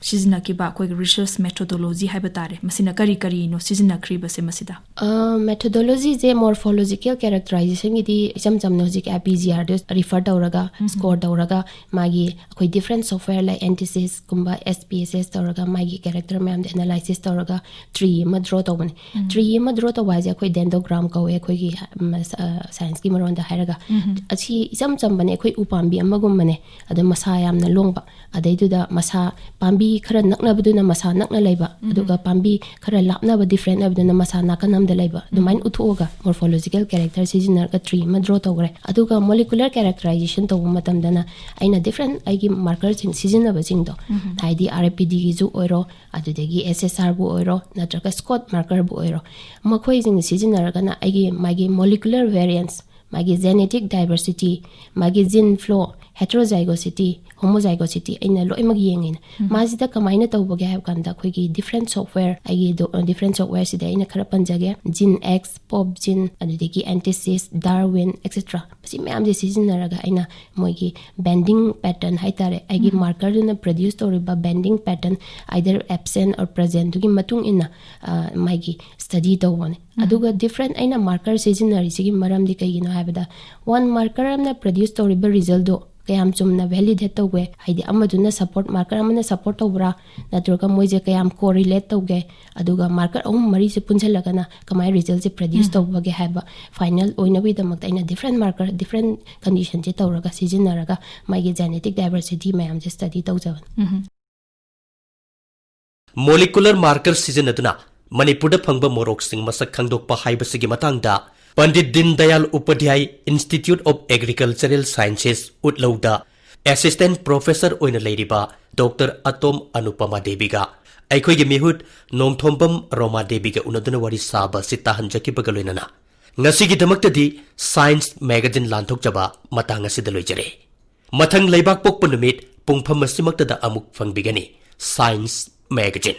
ꯁꯤꯖꯤꯟꯅꯈꯤꯕ ꯑꯩꯈꯣꯏꯒꯤ ꯔꯤꯁꯔꯁ ꯃꯦꯊꯣꯗꯣꯂꯣꯖꯤ ꯍꯥꯏꯕ ꯇꯥꯔꯦ, ꯃꯁꯤꯅ ꯀꯔꯤ ꯀꯔꯤꯅꯣ ꯁꯤꯖꯤꯟꯅꯈ꯭ꯔꯤꯕꯁꯦ ꯃꯁꯤꯗ? ꯑ, ꯃꯦꯊꯣꯗꯣꯂꯣꯖꯤꯁꯦ ꯃꯣꯔꯐꯣꯂꯣꯖꯤꯀꯦꯜ ꯀꯦꯔꯦꯛꯇꯔꯥꯏꯖꯦꯁꯟꯒꯤꯗꯤ ꯏꯆꯝ ꯆꯝꯅ ꯍꯧꯖꯤꯛ ꯑꯥꯏ ꯄꯤ ꯖꯤ ꯑꯥꯔꯗ ꯔꯤꯐꯔ ꯇꯧꯔꯒ, ꯎꯝ꯫ ꯁ꯭ꯀꯣꯔ ꯇꯧꯔꯒ, ꯃꯥꯒꯤ ꯑꯩꯈꯣꯏ ꯗꯤꯐ꯭ꯔꯦꯟꯠ software like ꯑꯦꯟꯇꯤꯁꯤꯁꯀꯨꯝꯕ, S P S ꯑꯦꯁ ꯇꯧꯔꯒ ꯃꯥꯒꯤ ꯀꯦꯔꯦꯛꯇꯔ ꯃꯌꯥꯝꯗ ꯑꯦꯅꯥꯂꯥꯏꯁꯤꯁ ꯇꯧꯔꯒ ꯇ꯭ꯔꯤ ꯑꯃ ꯗ꯭ꯔꯣ ꯇꯧꯕꯅꯦ꯫ ꯎꯝ꯫ ꯇ꯭ꯔꯤ ꯑꯃ ꯗ꯭ꯔꯣ ꯇꯧꯕ ꯍꯥꯏꯁꯦ ꯑꯩꯈꯣꯏ ꯗꯦꯟꯗꯣꯒ꯭ꯔꯥꯝ ꯀꯧꯋꯦ ꯑꯩꯈꯣꯏꯒꯤ, ꯎꯝ, ꯑ, ꯁꯥꯏꯟꯁꯀꯤ ꯃꯔꯣꯟꯗ ꯍꯥꯏꯔꯒ꯫ ꯎꯝ꯫ ꯑꯁꯤ ꯏꯆꯝ ꯆꯝꯕꯅꯦ, ꯑꯩꯈꯣꯏ ꯎꯄꯥꯝꯕꯤ ꯄꯥꯝꯕꯤ ꯑꯃꯒꯨꯝꯕꯅꯦ꯫ ꯑꯗꯣ ꯃꯁꯥ ꯌꯥꯝꯅ ꯂꯣꯡꯕ, ꯑꯗꯩꯗꯨꯗ ꯃꯁꯥ, ꯄꯥꯝꯕꯤ ꯈꯔ ꯅꯛꯅꯕꯗꯨꯅ ꯃꯁꯥ ꯅꯛꯅ ꯂꯩꯕ, ꯑꯗꯨꯒ ꯄꯥꯝꯕꯤ ꯈꯔ ꯂꯥꯞꯅꯕ, ꯗꯤꯐ꯭ꯔꯦꯟ ꯑꯣꯏꯕꯗꯨꯅ ꯃꯁꯥ ꯅꯥꯀꯟ ꯑꯃꯗ ꯂꯩꯕ, ꯑꯗꯨꯃꯥꯏꯅ ꯎꯠꯊꯣꯛꯑꯒ ꯃꯣꯔꯐꯣꯂꯣꯖꯤꯀꯦꯜ ꯀꯦꯔꯦꯛꯇꯔ ꯁꯤꯖꯤꯟꯅꯔꯒ ꯇ꯭ꯔꯤ ꯑꯃ ꯗ꯭ꯔꯣ ꯇꯧꯈ꯭ꯔꯦ꯫ ꯑꯗꯨꯒ ꯃꯣꯂꯤꯀꯨꯂꯔ ꯀꯦꯔꯦꯛꯇꯔꯥꯏꯖꯦꯁꯟ ꯇꯧꯕ ꯃꯇꯝꯗꯅ ꯑꯩꯅ ꯗꯤꯐ꯭ꯔꯦꯟ ꯑꯩꯒꯤ ꯃꯥꯔꯀꯔꯁꯤꯡ ꯁꯤꯖꯤꯟꯅꯕꯁꯤꯡꯗꯣ, ꯍꯥꯏꯗꯤ ꯑꯥꯔ ꯑꯦꯐ ꯄꯤ ꯗꯤꯒꯤꯁꯨ ꯑꯣꯏꯔꯣ, ꯑꯗꯨꯗꯒꯤ ꯑꯦꯁ ꯑꯦꯁ ꯑꯥꯔꯕꯨ ꯑꯣꯏꯔꯣ, ꯅꯠꯇ꯭ꯔꯒ ꯁ꯭ꯀꯣꯠ ꯃꯥꯔꯀꯔꯕꯨ ꯑꯣꯏꯔꯣ, ꯃꯈꯣꯏꯁꯤꯡ ꯁꯤꯖꯤꯟꯅꯔꯒꯅ ꯑꯩꯒꯤ ꯃꯥꯒꯤ ꯃꯣꯂꯤꯀꯨꯂꯔ ꯚꯦꯔꯤꯌꯦꯟꯁ, ꯃꯥꯒꯤ ꯖꯦꯅꯦꯇꯤꯛ ꯗꯥꯏꯚꯔꯁꯤꯇꯤ, ꯃꯥꯒꯤ ꯖꯤꯟ ꯐ꯭ꯂꯣ, ꯍꯦꯇ꯭ꯔꯣꯖꯥꯏꯒꯣꯁꯤꯇꯤ, ꯍꯣꯃꯣꯖꯥꯏꯒꯣꯁꯤꯇꯤ ꯑꯩꯅ ꯂꯣꯏꯅꯃꯛ ꯌꯦꯡꯉꯤꯅ꯫ ꯃꯥꯁꯤꯗ ꯀꯃꯥꯏꯅ ꯇꯧꯕꯒꯦ ꯍꯥꯏꯕ ꯀꯥꯟꯗ, ꯑꯩꯈꯣꯏꯒꯤ ꯗꯤꯐ꯭ꯔꯦꯟ ꯁꯣꯐꯋꯦꯌꯔ, ꯑꯩꯒꯤ ꯗꯤꯐ꯭ꯔꯦꯟ ꯁꯣꯐꯋꯦꯌꯔꯁꯤꯗ ꯑꯩꯅ ꯈꯔ ꯄꯟꯖꯒꯦ: ꯖꯤꯟ ꯑꯦꯛꯁ, ꯄꯣꯞ ꯖꯤꯟ, ꯑꯗꯨꯗꯒꯤ ꯑꯦꯟꯇꯤꯁꯤꯁ, ꯗꯥꯔꯋꯤꯟ, ꯑꯦꯛꯁꯦꯇ꯭ꯔꯥ꯫ ꯃꯁꯤ ꯃꯌꯥꯝꯁꯦ ꯁꯤꯖꯤꯟꯅꯔꯒ ꯑꯩꯅ ꯃꯣꯏꯒꯤ ꯕꯦꯟꯗꯤꯡ ꯄꯦꯇꯔꯟ ꯍꯥꯏꯇꯥꯔꯦ, ꯑꯩꯒꯤ ꯃꯥꯔꯀꯔꯗꯨꯅ ꯄ꯭ꯔꯗ꯭ꯌꯨꯁ ꯇꯧꯔꯤꯕ banding pattern, either absent or ꯄ꯭ꯔꯖꯦꯟꯗꯨꯒꯤ ꯃꯇꯨꯡ ꯏꯟꯅ, ꯑ, ꯃꯥꯒꯤ ꯁ꯭ꯇꯗꯤ ꯇꯧꯕꯅꯦ꯫ ꯑꯗꯨꯒ ꯗꯤꯐ꯭ꯔꯦꯟ ꯑꯩꯅ ꯃꯥꯔꯀꯔ ꯁꯤꯖꯤꯟꯅꯔꯤꯁꯤꯒꯤ ꯃꯔꯝꯗꯤ ꯀꯩꯒꯤꯅꯣ ꯍꯥꯏꯕꯗ, ꯋꯥꯟ ꯃꯥꯔꯀꯔ ꯑꯃꯅ ꯄ꯭ꯔꯗ꯭ꯌꯨꯁ ꯇꯧꯔꯤꯕ ꯔꯤꯖꯜꯗꯣ ꯀꯌꯥꯝ ꯆꯨꯝꯅ ꯚꯦꯂꯤꯗꯦꯠ ꯇꯧꯒꯦ, ꯍꯥꯏꯗꯤ ꯑꯃꯗꯨꯅ ꯁꯞꯄꯣꯔꯠ, ꯃꯥꯔꯀꯔ ꯑꯃꯅ ꯁꯞꯄꯣꯔꯠ ꯇꯧꯕ꯭ꯔꯥ, ꯅꯠꯇ꯭ꯔꯒ ꯃꯣꯏꯁꯦ ꯀꯌꯥꯝ ꯀꯣꯔꯤꯂꯦꯠ ꯇꯧꯒꯦ, ꯑꯗꯨꯒ ꯃꯥꯔꯀꯔ ꯑꯍꯨꯝ ꯃꯔꯤꯁꯦ ꯄꯨꯟꯁꯤꯜꯂꯒꯅ ꯀꯃꯥꯏꯅ ꯔꯤꯖꯜꯁꯦ ꯄ꯭ꯔꯗ꯭ꯌꯨꯁ ꯇꯧꯕꯒꯦ ꯍꯥꯏꯕ ꯐꯥꯏꯅꯦꯜ ꯑꯣꯏꯅꯕꯒꯤꯗꯃꯛꯇ ꯑꯩꯅ ꯗꯤꯐ꯭ꯔꯦꯟ ꯃꯥꯔꯀꯔ, ꯗꯤꯐ꯭ꯔꯦꯟ ꯀꯟꯗꯤꯁꯟꯁꯦ ꯇꯧꯔꯒ, ꯁꯤꯖꯤꯟꯅꯔꯒ ꯃꯥꯒꯤ ꯖꯦꯅꯦꯇꯤꯛ ꯗꯥꯏꯚꯔꯁꯤꯇꯤ ꯃꯌꯥꯝꯁꯦ ꯁ꯭ꯇꯗꯤ ꯇꯧꯖꯕꯅꯤ꯫ ꯃꯣꯂꯤꯀꯨꯂꯔ ꯃꯥꯔꯀꯔ ꯁꯤꯖꯤꯟꯅꯗꯨꯅ ꯃꯅꯤꯄꯨꯔꯗ ꯐꯪꯕ ꯃꯣꯔꯣꯛꯁꯤꯡ ꯃꯁꯛ ꯈꯪꯗꯣꯛꯄ ꯍꯥꯏꯕꯁꯤꯒꯤ ꯃꯇꯥꯡꯗ Pandit Deen Dayal Upadhyay institute of agricultural sciences, ꯎꯠꯂꯧꯗ ꯑꯦꯁꯤꯁꯇꯦꯟꯠ ꯄ꯭ꯔꯣꯐꯦꯁꯔ ꯑꯣꯏꯅ ꯂꯩꯔꯤꯕ ꯗꯣꯛꯇꯔ ꯑꯇꯣꯝ ꯑꯅꯨꯄꯃꯥ ꯗꯦꯕꯤꯒ ꯑꯩꯈꯣꯏꯒꯤ ꯃꯤꯍꯨꯠ ꯅꯣꯡꯊꯣꯝꯕꯝ ꯔꯣꯃꯥ ꯗꯦꯕꯤꯒ ꯎꯅꯗꯨꯅ ꯋꯥꯔꯤ ꯁꯥꯕ ꯑꯁꯤ ꯇꯥꯍꯟꯖꯈꯤꯕꯒ ꯂꯣꯏꯅꯅ ꯉꯁꯤꯒꯤꯗꯃꯛꯇꯗꯤ ꯁꯥꯏꯟꯁ ꯃꯦꯒꯥꯖꯤꯟ ꯂꯥꯟꯊꯣꯛꯆꯕ ꯃꯇꯥꯡ ꯑꯁꯤꯗ ꯂꯣꯏꯖꯔꯦ꯫ ꯃꯊꯪ ꯂꯩꯕꯥꯛ ꯄꯣꯛꯄ ꯅꯨꯃꯤꯠ ꯄꯨꯡꯐꯝ ꯑꯁꯤꯃꯛꯇꯗ ꯑꯃꯨꯛ ꯐꯪꯕꯤꯒꯅꯤ ꯁꯥꯏꯟꯁ ꯃꯦꯒꯥꯖꯤꯟ꯫